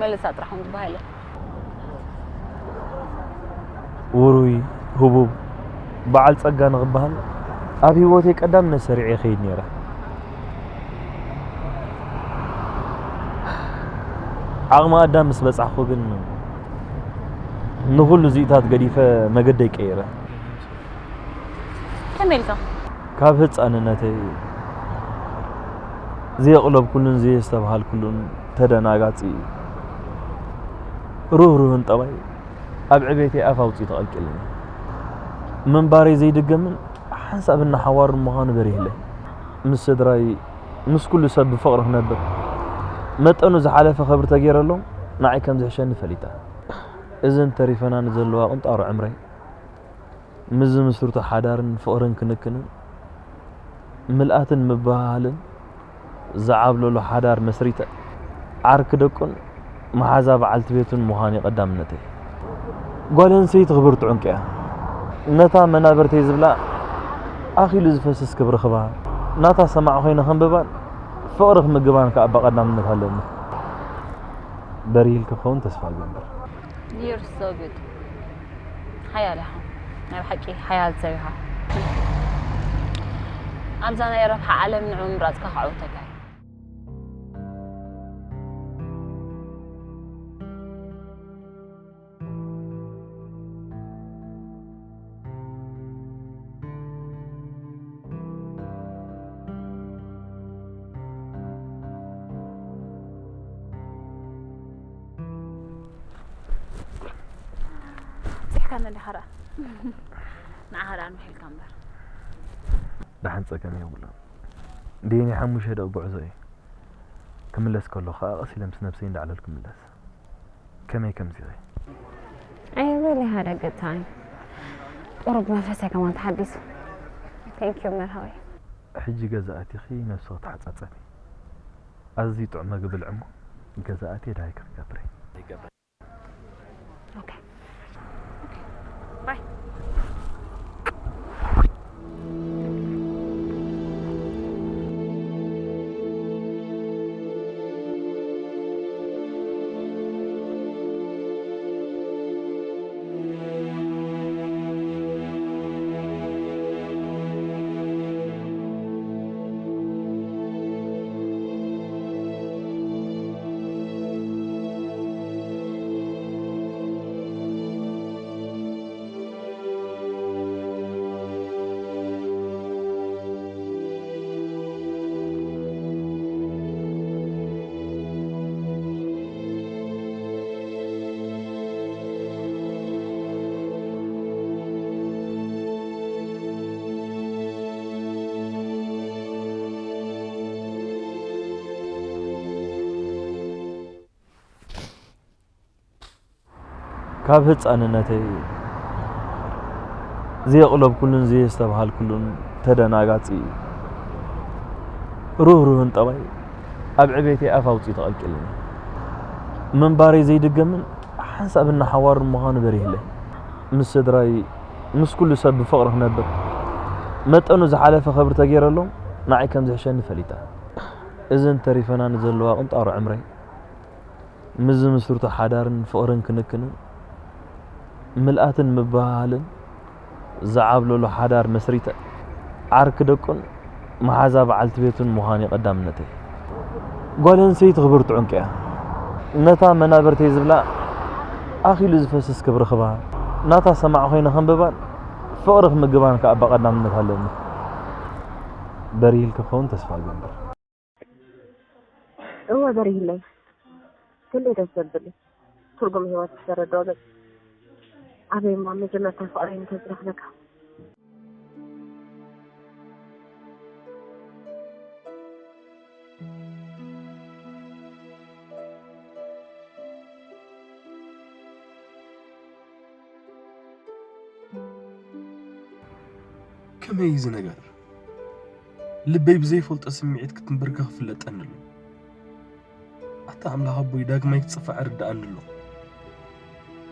መልሳ ጥራሕ እውን ዝበሃለ። ውሩይ፣ ህቡብ፣ በዓል ጸጋ ንኽበሃል ኣብ ህይወተይ ቀዳምነት ሰሪዐ ይኸይድ ነይረ። ዓቕሚ ኣዳም ምስ በጻሕኩ ግን ንኹሉ እዚኢታት ገዲፈ መገደይ ቀይረ። ከመይ ኢልካ? ካብ ህጻንነተይ ዘየቕለብኩሉን ዘየስተብሃልኩሉን ተደናጋጺ ርህሩህን ጠባይ ኣብ ዕቤተይ ኣፍ ኣውጺኡ ተቐልቂልኒ። ምንባረይ ዘይድገምን ሓንሳብ እናሓዋሩን ምዃኑ በሪህለይ። ምስ ስድራይ፣ ምስ ኩሉ ሰብ ብፍቕሪ ክነብር መጠኑ ዝሓለፈ ክብሪ ተገይረሎም ንዓይ ከም ዝሕሸኒ ፈሊጣ። እዘን ተሪፈናኒ ዘለዋ ቅንጣሮ ዕምረይ ምስ ዝምስርቶ ሓዳርን ፍቕርን ክንክንን ምልኣትን ምብህሃልን ዝዓብለሎ ሓዳር መስሪተ ዓርኪ ደቁን መሓዛ በዓልቲ ቤቱን ምዃን እዩ ቀዳምነተይ። ጓል ኣንስተይቲ ክብርቲ ዑንቂ እያ። ነታ መናብርተይ ዝብላ ኣኺሉ ዝፈስስ ክብሪ ክባ ናታ ሰማዕ ኮይነ ከንብባን ፍቕሪ ክምግባን ከኣ ብቐዳምነት ኣለኒ። በሪህልኪ ክኸውን ተስፋ እገብር። You're so good። ሓያል ኢኻ። ናይ ብሓቂ ሓያል ሰብ ኢኻ። ኣብዛ ናይ ረብሓ ዓለም ንዑ ምምራጽካ ከዕውተካ እዩ። ጽሕካ እንዲኻ ደኣ። ንዓኻ ደኣ ንምሒልካ እምበር። ደሓን ጸገም የብሉን። ደየኒ ሓሙሽተ ደቂ ጉዕዞ እዩ። ክምለስ ከለኹ ከኣ ቀስ ኢለ ምስ ነብሰይ እንዳዕለልኩ ክምለስ። ከመይ ከምዚኺ? I really had a good time። ቁሩብ መንፈሰይ ከማን ተሓዲሱ። Thank you መርሃዊ። ሕጂ ገዛ ኣቲኺ ነብስኺ ተሓጻጸቢ። ኣዝዩ ጥዑም መግቢ ብልዒ እሞ ገዛ ኣትየ ደሃይኪ ክገብር እየ። Okay. Okay. Bye. ካብ ህጻንነተይ ዘየቕለብኩሉን ዘየስተብሃልኩሉን ተደናጋጺ ሩህሩህን ጠባይ ኣብ ዕቤተይ ኣፍ ኣውጺኡ ተቐልቂልኒ። ምንባረይ ዘይድገምን ሓንሳብ እናሓዋሩን ምዃኑ በሪህለይ። ምስ ስድራይ፣ ምስ ኩሉ ሰብ ብፍቕሪ ክነብር፣ መጠኑ ዝሓለፈ ኽብሪ ተገይረሎም፣ ንዓይ ከም ዝሕሸኒ ፈሊጠ። እዘን ተሪፈናኒ ዘለዋ ቅንጣሮ ዕምረይ፣ ምስ ዝምስርቶ ሓዳርን ፍቕርን ክንክንን፣ ምልኣትን ምብህሃልን ዝዓብለሎ ሓዳር መስሪተ፣ ዓርኪ ደቁን መሓዛ በዓልቲ ቤቱን ምዃን እዩ ቀዳምነተይ። ጓል ኣንስተይቲ ክብርቲ ዑንቂ እያ። ነታ መናብርተይ ዝብላ ኣኺሉ ዝፈስስ ክብሪ ክበሃ፣ ናታ ሰማዕ ኮይነ ከንብባን ፍቕሪ ክምግባን ከኣ ብቐዳምነት ኣለኒ። በሪህልኪ ክኸውን ተስፋ እገብር። እወ በሪህለይ፣ ክንደይ ደስ ዘብል እዩ። ትርጉም ህይወት ዝተረድኦ ገጽ። ኣበይ እሞ መጀመርታ ፍቕረይ እንተዝረኽበካ። ከመይ እዩ እዚ ነገር? ልበይ ብዘይፈልጦ ስምዒት ክትንበርከኽ ይፍለጠኒ ኣሎ። ኣታ ኣምላኽ ኣቦይ፣ ዳግማይ ክጽፋዕ ርድኣኒ ኣሎ።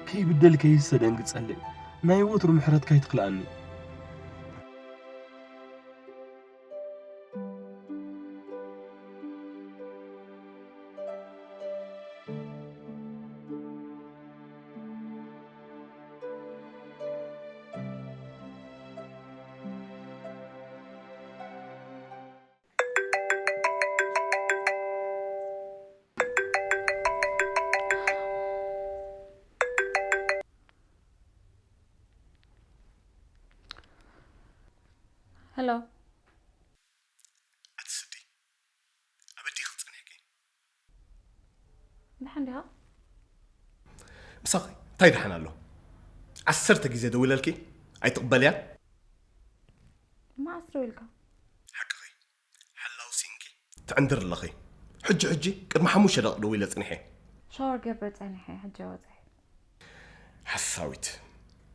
ከይብደል ከይህሰ ደንግጸለይ። ናይ ወትሩ ምሕረትካ ኣይትኽልኣኒ። ሄሎ። ኣቲ ስዲ፣ ኣበዲኺ ጸኒሕኪ? ደሓን ዲኻ? ምሳኺ እንታይ ደሓን ኣሎ? ዓሰርተ ግዜ ደዊለልኪ ኣይትቕበልያን? መዓስ ደዊልካ? ሓቅኺ፣ ሓላው ሲንኪ ትዕንድር ኣለኺ። ሕጂ ሕጂ ቅድሚ ሓሙሽተ ደቂቕ ደዊለ ጽኒሐ። ሻወር ገብረ ጸኒሐ፣ ሕጂ ወጸ። ሓሳዊት፣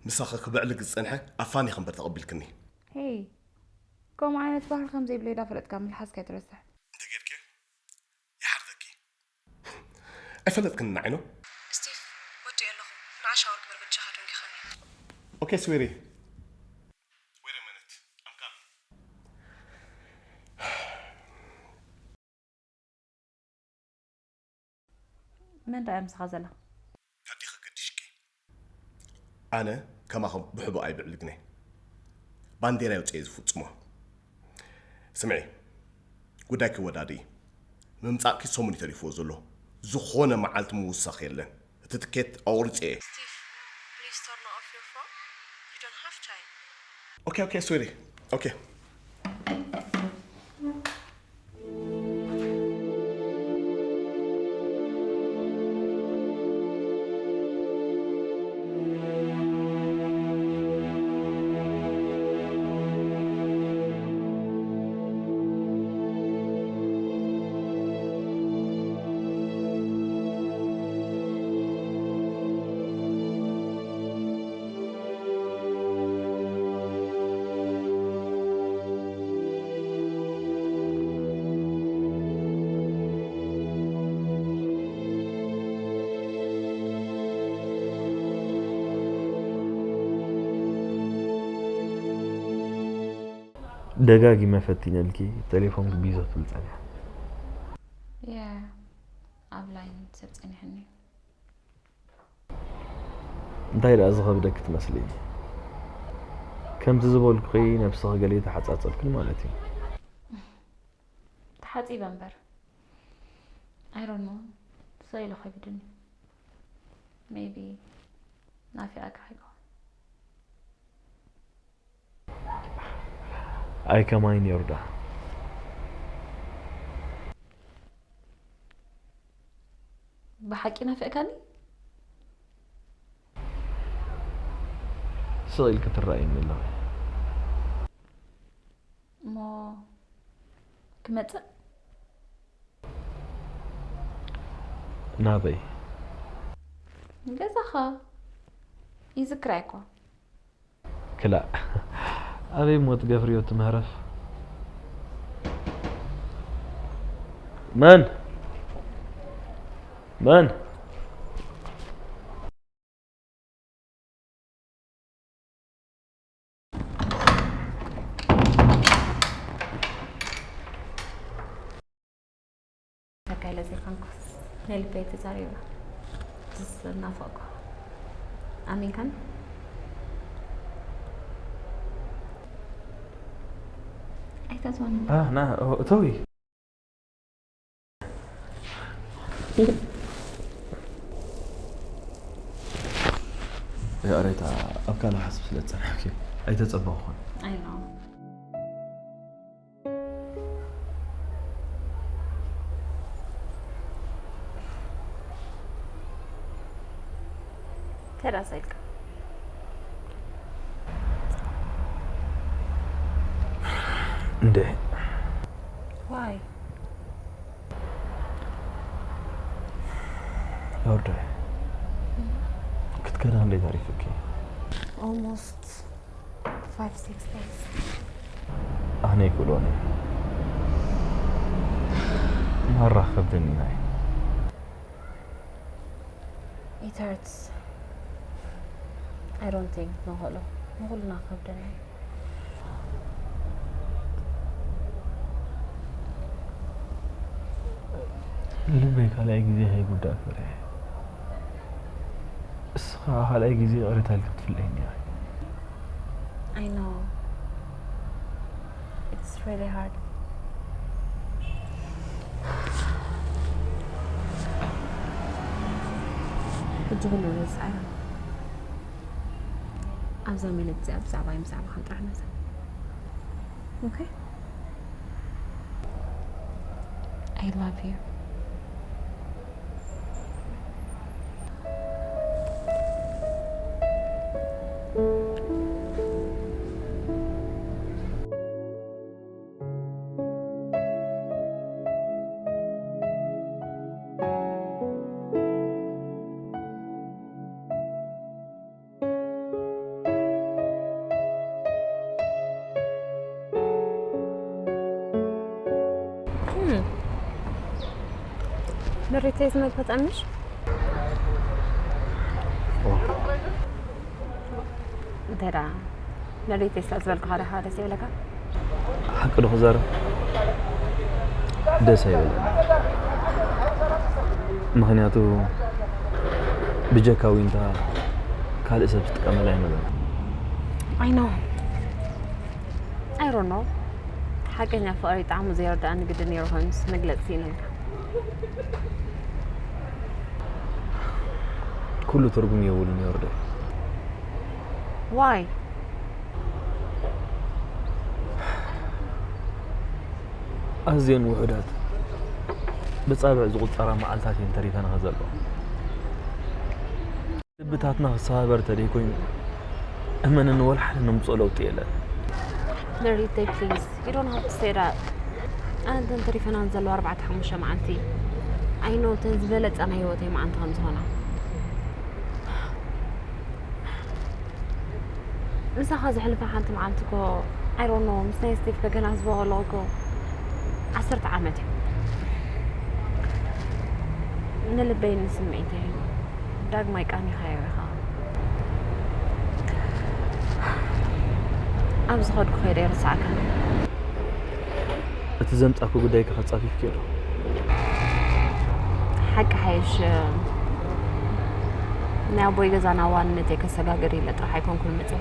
ምሳኺ ክብዕልግ ዝጸንሐ ኣፋኒ ከምበር ተቐቢልክኒ። ሄይ፣ ከምኡ ዓይነት ባህሪ ከም ዘይብለይ ዳ ፈለጥካ ምልሓስካ ኣይትረስሕ። እንተጌርክዮ ይሓርደኪ። ኣይፈለጥክን ንዓይኖ። ስቲቭ፣ ወዲኤ ኣለኹ። ንዓ ሻወር ግበር በጃኻ ደንጊኻኒ። ኦኬ ስዊሪ። Wait a minute. I'm coming. መን ደኣ እያ ምሳኻ ዘላ? ኣዴኺ ገዲሽኪ። ኣነ ከማኹም ብሕቡእ ኣይብዕልግን እየ። ባንዴራ የውፅእ እየ ዝፍፅሞ። ስምዒ፣ ጉዳይኪ ወዳድኢ። ምምፃእኪ ሰሙን እዩ ተሪፍዎ ዘሎ። ዝኾነ መዓልቲ ምውሳኽ የለን። እቲ ትኬት ኣቑሪፀ እየ። Steve, please turn off your phone. You don't have time. ኦኬ ኦኬ ስዊሪ። ኦኬ። ደጋጊመ ፈቲነልኪ፣ ቴሌፎንኪ ቢዞ ትብል ጸኒሓ። ያ ኣብ ላይን ሰብ ጸኒሕኒ። እንታይ ደኣ ዝኸብደኪ ትመስሊ? ከምቲ ዝበልኩኺ ነብስኺ ገለ ተሓጻጸብክን ማለት እዩ። ተሓጺበ እምበር። I don't know። ስቕ ኢሉ ከቢዱኒ። Maybe ናፊቐካ ይኸውን። ኣይ ከማይ ነይሩ ደኣ። ብሓቂ ናፊቕካኒ? ስቕ ኢልኪ ትረኣይኒ ኣለኺ። እሞ ክመጽእ? ናበይ? ገዛኻ። ይዝክራ እኮ። ክላእ ኣበይ ሞት ገፍርዮ እቲ መህረፍ? መን መን ተካይለ ዘይኮንኩስ ናይ ልበይ ተዛሪባ ዝናፈቆ ኣሚንካን ኣይተዝዋኒ ና እተዊ ይቕሬታ ኣብ ካልእ ሓስብ ስለ ዝጸናሕኪ ኣይተጸበኹን። I know። ተዳሳ ኢልካ እንደ ዋይ ዮርዳይ ክትከዳ እንዴት ኣሪፍኪ almost five six days። ኣነ ይክእሎኒ ማራ ከብደኒ ናይ It hurts። I don't think ንኽእሎ ንኹልና ከብደና እዩ። ልበይ ካልኣይ ግዜ ከይጉዳእ ፈሪሐ። እስኻ ካልኣይ ግዜ ይቕሬታ ኢልካ ክትፍለየኒ ኢኻ። I know። It's really hard። ሕጂ ኩሉ ረሳዕዮ። ኣብዛ ሚኒት እዚኣ ብዛዕባይ ምዛዕባኻን ጥራሕ ነዛ። Okay? I love you። መሬተይ ዝመግቢ ጠምሽ እንተ ደኣ መሬተይ ስለ ዝበልኩኻ ዲኻ ደስ ይብለካ? ሓቂ ዶ ክዛረብ ደስ ኣይበለኒ። ምኽንያቱ ብጀካ ዊንታ ካልእ ሰብ ዝጥቀመላ ኣይነበረን። I know። I don't know። ሓቀኛ ፍቕሪ ጣዕሙ ዘይርድኣኒ ግዲ ነይሩ ኮይኑስ መግለጺ ስኢነልካ። ኩሉ ትርጉም የብሉን ዮርደ። Why? ኣዝየን ውሑዳት ብጻብዕ ዝቑጸራ መዓልታት እየን ተሪፈናኻ ዘሎ። ልብታትና ክሰባበር ተደይኮይኑ እመነኒ ወላ ሓደ ነምጽኦ ለውጢ የለን። Nerite, please. You don't have to say that. ኣንተን ተሪፈናን ዘለዋ ኣርባዕተ ሓሙሽተ መዓልቲ I know እተን ዝበለጸ ናይ ህይወተይ መዓልቲ ከም ዝኾና ምሳኻ ዘሕልፋ ሓንቲ መዓልቲ እኮ I don't know ምስ ናይ ስቲቭ ከገናዝቦ ከለኹ እኮ ዓሰርተ ዓመት እዩ። ንልበይ ንስምዒተይ ዳግማይ ቃኒኻዮ ኢኻ። ኣብ ዝኸድኩ ከይደ ይርስዓካ። እቲ ዘምጻኩ ጉዳይ ከ ጸፊፍክዮ ዶ? ሓቂ ሓይሽ ናይ ኣቦይ ገዛ ናብ ዋንነተይ ከሰጋግር ኢለ ጥራሕ ኣይኮንኩን መጽእ።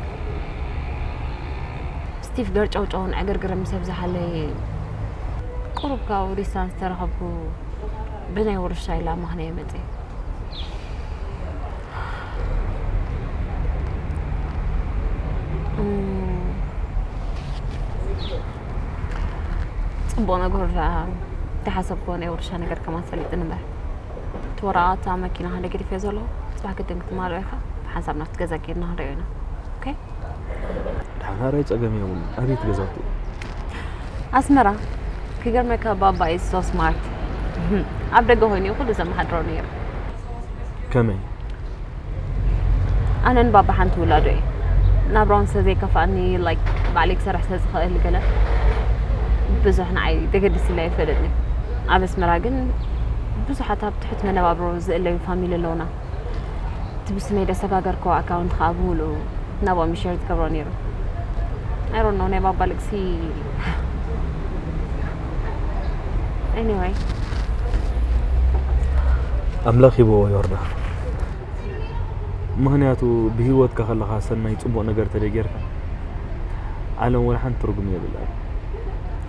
ስቲቭ ገርጨውጨውን ዕግርግርን ምስ ኣብዝሓለይ ቁሩብ ካብኡ ዲስታንስ ተረኸብኩ ብናይ ውርሻ ኢላ ምኽንያት መጽእ። እም፣ ጽቡቕ ነገሩ ደኣ ተሓሰብክዎ ናይ ውርሻ ነገር ከማን ሰሊጥኒ እምበር። እቲ ወረቓቕቲ ኣብ መኪናኻ ደጊዲፈዮ ዘለኹ። ጽባሕ ግድን ክትማልኦ ኢኻ። ብሓንሳብ ናብቲ ገዛ ኬድና ክንሪኦ ኢና። ኦኬ? ድሓን ሓራይ ጸገም የብሉን። ኣበይ ትገዛቱ? ኣስመራ። ክገርመካ ባባ is so smart። ኣብ ደገ ኮይኑ እዩ ኩሉ ዘመሓድሮ ነይሩ። ከመይ? ኣነን ባባ ሓንቲ ውላዶ እየ። ናብራውን ስለ ዘይከፍኣኒ፣ ላይክ፣ ባዕለይ ክሰርሕ ስለ ዝኽእል ገለ ብዙሕ ንዓይ ዘገድስ ኢለ ኣይፈልጥን እዩ። ኣብ ኣስመራ ግን ብዙሓት ኣብ ትሑት መነባብሮ ዝእለዩ ፋሚሊ ኣለውና። እቲ ብስመይ ደሰጋገርክዎ ኣካውንት ከኣ ብምሉኡ ናብኦም ሸር ዝገብሮ ነይሩ። I don't know፣ ናይ ባባ ልቅሲ። Anyway፣ ኣምላኽ ሂብዎ ዮርዳ። ምኽንያቱ ብህይወትካ ከለኻ ሰናይ ጽቡቕ ነገር ተደይ ጌርካ፣ ዓለም ወላ ሓንቲ ትርጉም የብላን።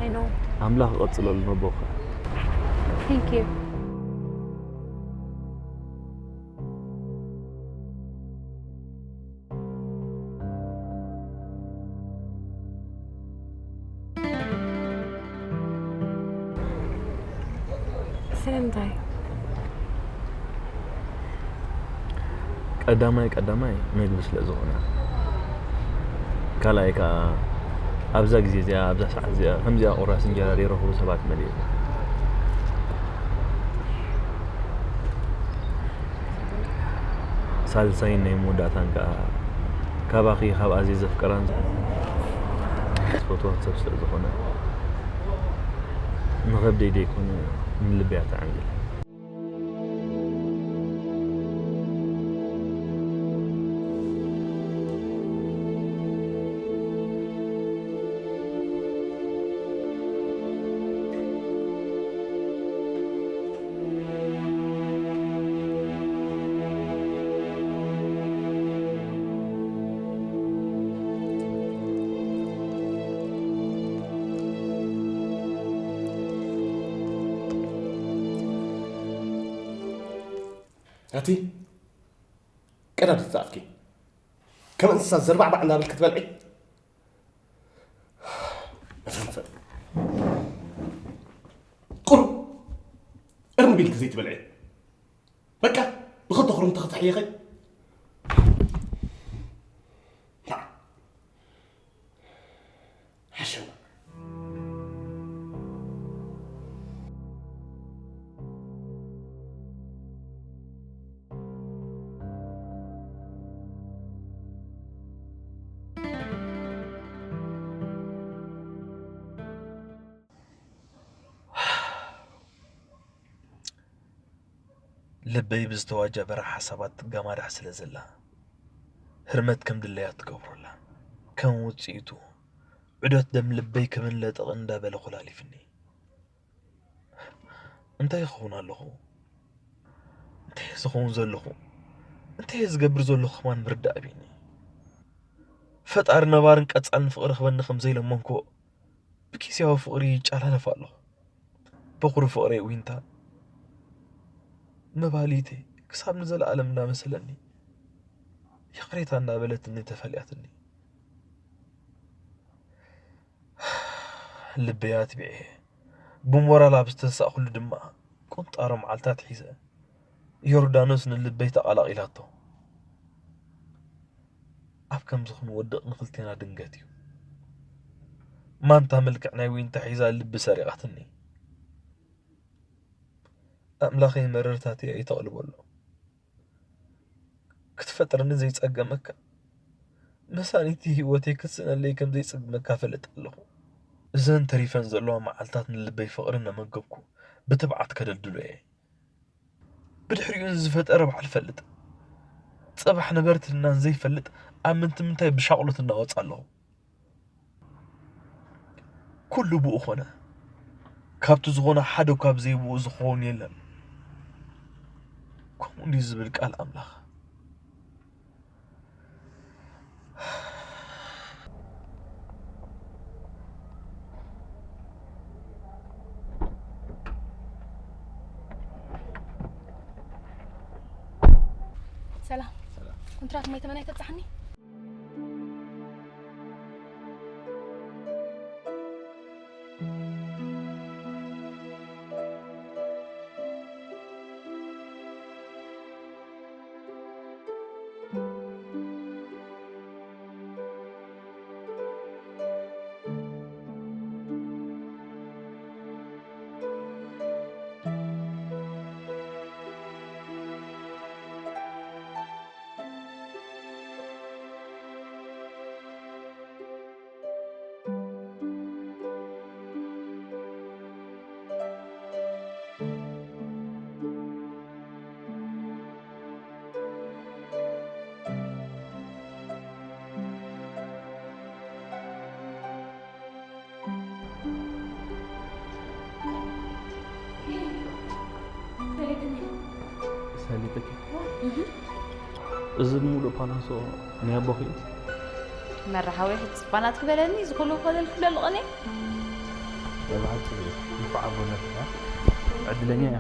I know። ኣምላኽ ይቐጽለሉ ነቦኻ። Thank you። ስለምንታይ? ቀዳማይ ቀዳማይ መግቢ ስለ ዝኾነ፣ ካልኣይ ከኣ ኣብዛ ግዜ እዚኣ፣ ኣብዛ ሰዓት እዚኣ፣ ከምዚኣ ቁራስ እንጀራ ዘይረኽቡ ሰባት መሊኡ። ሳልሳይን ናይ መወዳእታን ከኣ፣ ካባኺ ካብ ኣዝየ ዘፍቅራን ዝፈትዋን ሰብ ስለ ዝኾነ፣ ንኸብደይ ደይኮነ ንልበይ እያ ተዓንግል። ኣቲ ቀዳድ ዝጸኣፍኪ፣ ከም እንስሳ ዘርባዕባዕ እናበልክ ትበልዒ? መፈንፈን። ቁሩብ እርም ቢልክ ዘይትበልዒ? በቃ፣ ብኽልተ ኹርምቲ ክትሕየኸይ? ሓሸማ። ልበይ ብዝተዋጀበረ ሓሳባት ትገማዳሕ ስለ ዘላ፣ ህርመት ከም ድለያ ትገብሮ ኣላ። ከም ውጽኢቱ፣ ዑደት ደም ልበይ ክብን ለጠቕ እንዳበለ ኮላሊፍኒ። እንታይ ይኸውን ኣለኹ? እንታይ ዝኸውን ዘለኹ? እንታይ ዝገብር ዘለኹ ከማን ምርዳእ ኣቢኒ። ፈጣሪ ነባርን ቀጻልን ፍቕሪ ክበኒ ከም ዘይለመንኩ፣ ብኪስያዊ ፍቕሪ ይጨላለፍ ኣለኹ። በኹሪ ፍቕረይ ዊንታ፣ መባልይተይ፣ ክሳብ ንዘለኣለም እናመሰለኒ፣ ይቕሬታ እናበለትኒ ተፈልያትኒ። ልበይ ኣትቢዐ፣ ብሞራል ኣብ ዝተሳእኩሉ ድማ፣ ቁንጣሮ መዓልታት ሒዘ፣ ዮርዳኖስ ንልበይ ተቐላቒላቶ። ኣብ ከምዚ ክንወድቕ ንኽልቴና ድንገት እዩ። ማንታ መልክዕ ናይ ዊንታ ሒዛ ልቢ ሰሪቓትኒ። ኣምላኸይ መረርታተይ ኣይተቕልበሎ። ክትፈጥረኒ ዘይጸገመካ፣ መሳኒቲ ህይወተይ ክትስእነለይ ከም ዘይጸገመካ እፈልጥ ኣለኹ። እዘን ተሪፈን ዘለዋ መዓልታት ንልበይ ፍቕሪ እናመገብኩ ብትብዓት ከደልድሎ እየ። ብድሕሪኡ ንዝፈጠረ ባዕሉ ይፈልጥ። ጽባሕ ነበርትና ዘይፈልጥ ኣብ ምንትምንታይ ብሻቕሎት እናወጽእ ኣለኹ። ኩሉ ብኡ ኾነ። ካብቲ ዝኾነ ሓደ እኳ ብዘይ ብኡ ዝኸውን የለን። ከምኡ እንድዩ ዝብል ቃል ኣምላኽ። ሰላም። ሰላም። ኮንትራት ማይ ተመን ኣይተብጽሓኒ? ፈሊጥኪ? እዚ ሙሉእ ፓላሶ ናይ ኣቦኺ እዩ? መራሃዊ ሕጂ ስፓናት ክበለኒ ዝኹሉ ኮለል ክብለሉ ቀኒ። ለባህል ጽቡቅ ንፉዕ ኣቦ ነርካ። ዕድለኛ እያ።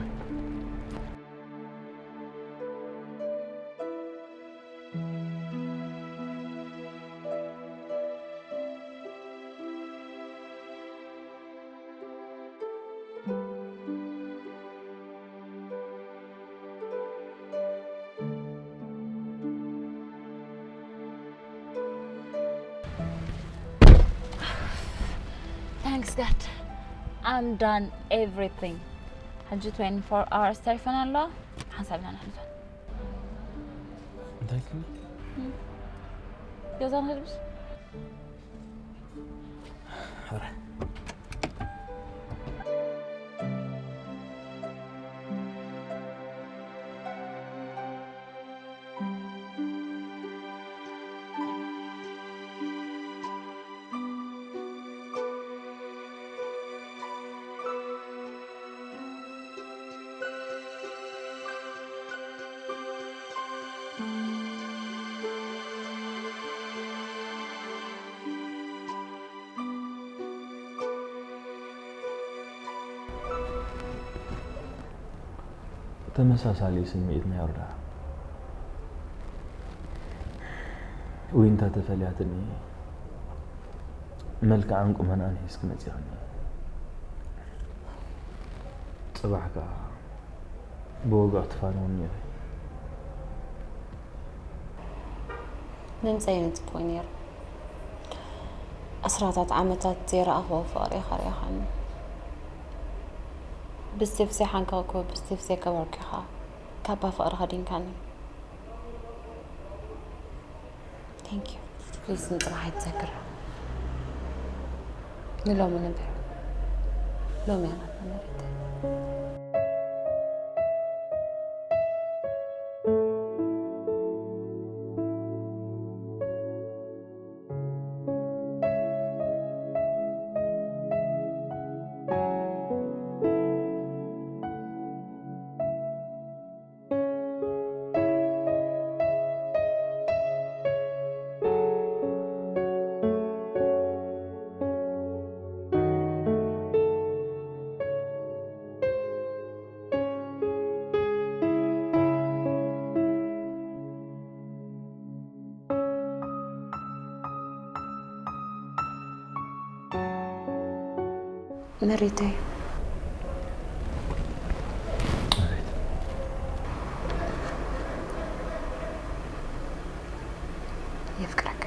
Thanks God. I'm done everything. ሕጂ twenty-four hours ተሪፈና ኣሎ። ሓንሳብ ኢና ነሕልፈን። እንታይ ክብል? ገዛ ንኽድብስ? ኧረ። ተመሳሳሊ ስምዒት ናይ ወርዳ። ዊንታ ተፈልያትኒ፣ መልክዓን ቁመናን ሒዝኪ መጺኽኒ። ጽባሕ ከኣ ብወግዒ ትፋነውኒ ኢኺ። ምምጸይ ንጽቦ ነይሩ። ኣስራታት ዓመታት ዘይረኣኽዎ ፍቕሪ ኢኻ ርኢኻኒ። ብስቲፍሲ ሓንከኽኩ፣ ብስቲፍሲ ከበርኩ ኢኻ። ካባ ፍቕሪ ከዲንካኒ። Thank you. ፕሊዝ ንጽባሕ ኣይትዘክር። ንሎሚ ንበር። ሎሚ እያ ናትና መሬት። መሬተይ። የፍቅረካ።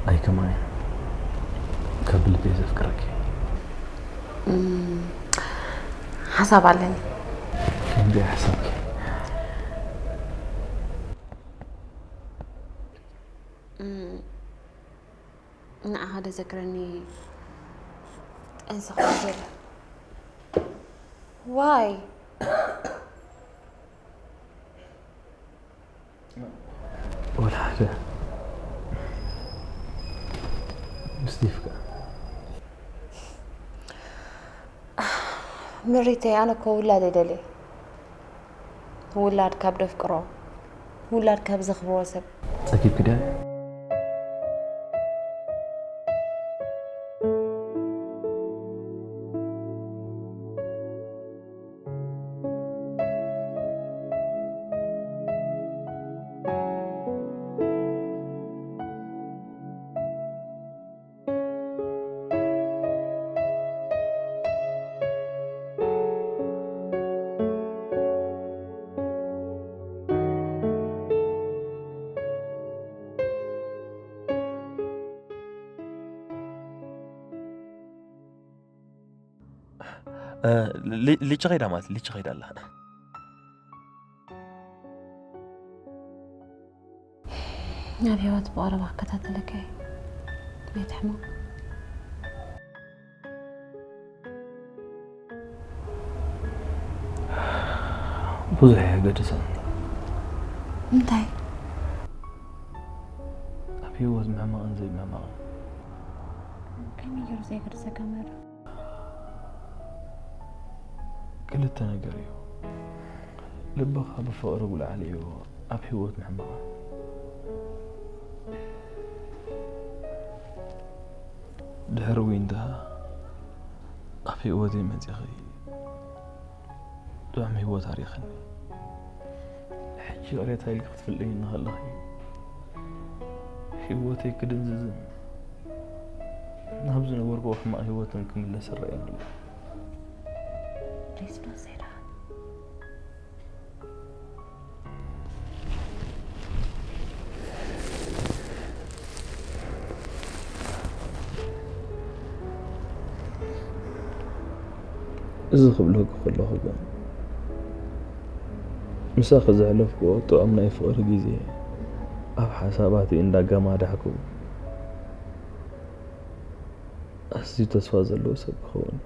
ኣይ ከማይ ካብ ልቢ ዘፍቅረኪ። እም፣ ሓሳብ ኣለኒ። ከምዚ ሓሳብኪ። እም፣ ንዓኻ ደዘክረኒ ጠንሲ ኮይኑ ዘሎ። ዋይ? ወላ ሓደ። ምስቲ ይፍቀር። ምሪተይ፣ ኣነ እኮ ውላድ እየ ደልየ። ውላድ ካብ ደፍቅሮ፣ ውላድ ካብ ዘኽብሮ ሰብ። ጸጊብኪ ድያ? እ፣ ሊ-፣ ሊቺ ኸይዳ ማለት ሊቺ ኸይዳ ኣላ። ናብ ህይወት ብቐረባ ክከታተለካ እየ። ኣይትሕመቕ። ብዙሕ እየ ገድሰ። እንታይ? ኣብ ህይወት ምሕማቕን ዘይምሕማቕን። ከመይ ገይሩ ዘይገድሰካ መረ? ክልተ ነገር እዩ። ልብኻ ብፍቕሪ ጉልዓልዮ ኣብ ህይወት ምሕማቕ። ድሕሪ ዊንታ ኣብ ህይወተይ መጺኺ ጥዑም ህይወት ኣሪኽኒ። ሕጂ ይቕሬታ ኢልኪ ክትፍለይኒ ከለኺ ህይወተይ ክድንዝዝን ናብ ዝነበርኩዎ ሕማቕ ህይወትን ክምለስ ይረኣየኒ ኣሎ። ደስ ዶ ሴራ? እዚ ክብለኪ ከለኹ ግን ምሳኺ ዘሕለፍክዎ ጥዑም ናይ ፍቕሪ ግዜ ኣብ ሓሳባተይ እንዳጋማዳሕኩ ኣዝዩ ተስፋ ዘለዎ ሰብ ክኸውን እየ።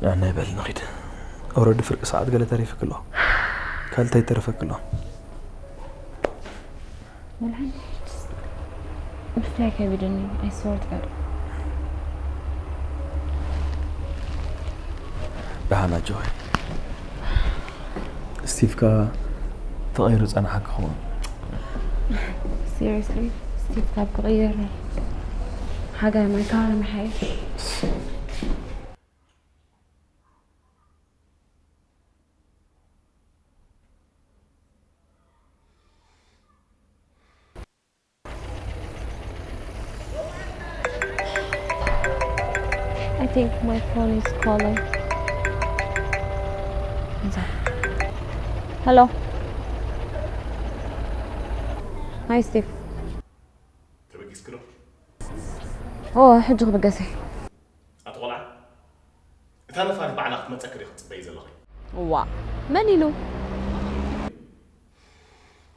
ንሕና ይበል ንኺድ። ኦረዲ ፍርቂ ሰዓት ገለ ተሪፍክ ኣሎ። ካልታይ ተረፈክ ኣሎ። ምፍላይ ከቢድኒ፣ I swear to God። ደሓና ጆይ። ስቲቭካ ተቐይሩ ጸናሓ ክኸውን። Seriously፣ ስቲቭ ካብ ክቕየር ሓጋይ ማይ ካባና ምሓይሽ። I think my phone is calling. Hello. Hi, Steve. ተበጊስኪ ዶ? ኦ፣ ሕጂ ክብገሰ። ኣቲ ቆልዓ፣ እታ ነፋሪት ባዕላ ክትመጸኪ ዲኺ ክትጽበዪ ዘለኺ? ዋ፣ መን ኢሉ?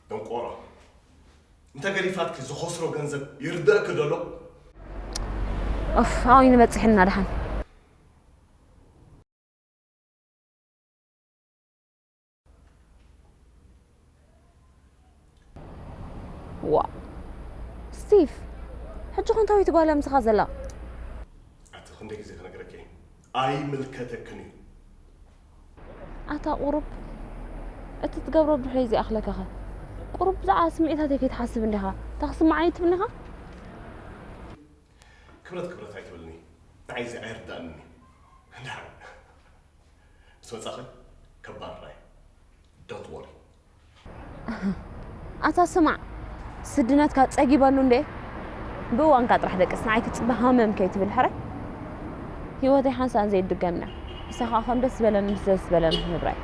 ደንቆሮ። እንተ ገዲፋትኪ ዝኸስሮ ገንዘብ ይርደእኪ ዶ ኣሎ? ኦፍ፣ ኣብኡ ንበጽሕ እና ደሓን። ዋ፣ ስቲቭ፣ ሕጂ ኸ እንታይ ጓል እያ ምሳኻ ዘላ? ኣቲ ክንደይ ግዜ ክነግረኪ እየ፣ ኣይምልከተክን እዩ። ኣታ ቁሩብ፣ እቲ ትገብሮ ብድሕረይ ዘይኣኽለካ ኸ? ቁሩብ ብዛዕባ ስምዒታተይ ከይትሓስብ እንዲኻ፣ እታ ክስምዓኒ ትብል ኢኻ? ክብረት ክብረት ኣይትበልኒ፣ ንዓይ እዚ ኣይርዳእንን እዩ። እንድሓር ምስ መጻኺ ከባርራ እየ። Don't worry። ኣታ ስማዕ፣ ስድነትካ ጸጊበሉ እንዴ? ብእዋንካ ጥራሕ ደቅስ ንዓይ ክትጽበ ሃመም ከይትብል ሕራይ። ህይወተይ ሓንሳእን ዘይድገምና። ንሳ ኸኣ ከም ደስ ዝበለን ምስ ደስ ዝበለን ክንብራ እዩ።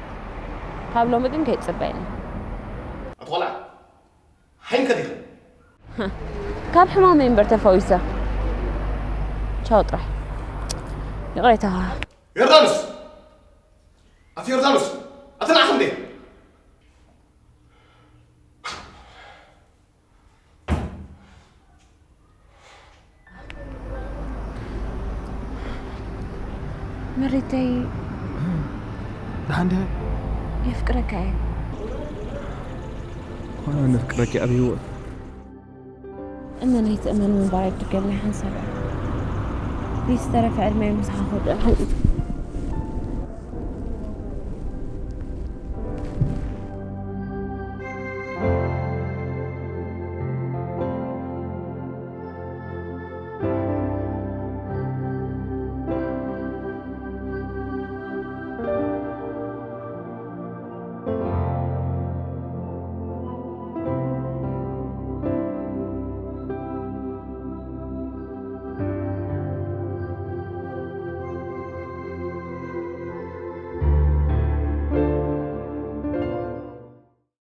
ካብ ሎሚ ግን ከይትጽበየኒ። ኣቲ ቆልዓ፣ ሓይንከ ዲኺ? ካብ ሕማመይ እምበር ተፈዊሰ። ቻው ጥራሕ። ይቕሬታ። ዮርዳኖስ! ኣቲ ዮርዳኖስ! ኣቲ ንዓኺ እንዴ? መሬተይ ደሓን ድያ? የፍቅረካ እየ። ኣነ ነፍቅረኪ ኣብ ህይወት። እመነይ ትእመን ምንባር ኣይትድገም ናይ ሓንሳብ እያ። ዝተረፈ ዕድመይ ምሳኻ ክውድእ ሓንፂ።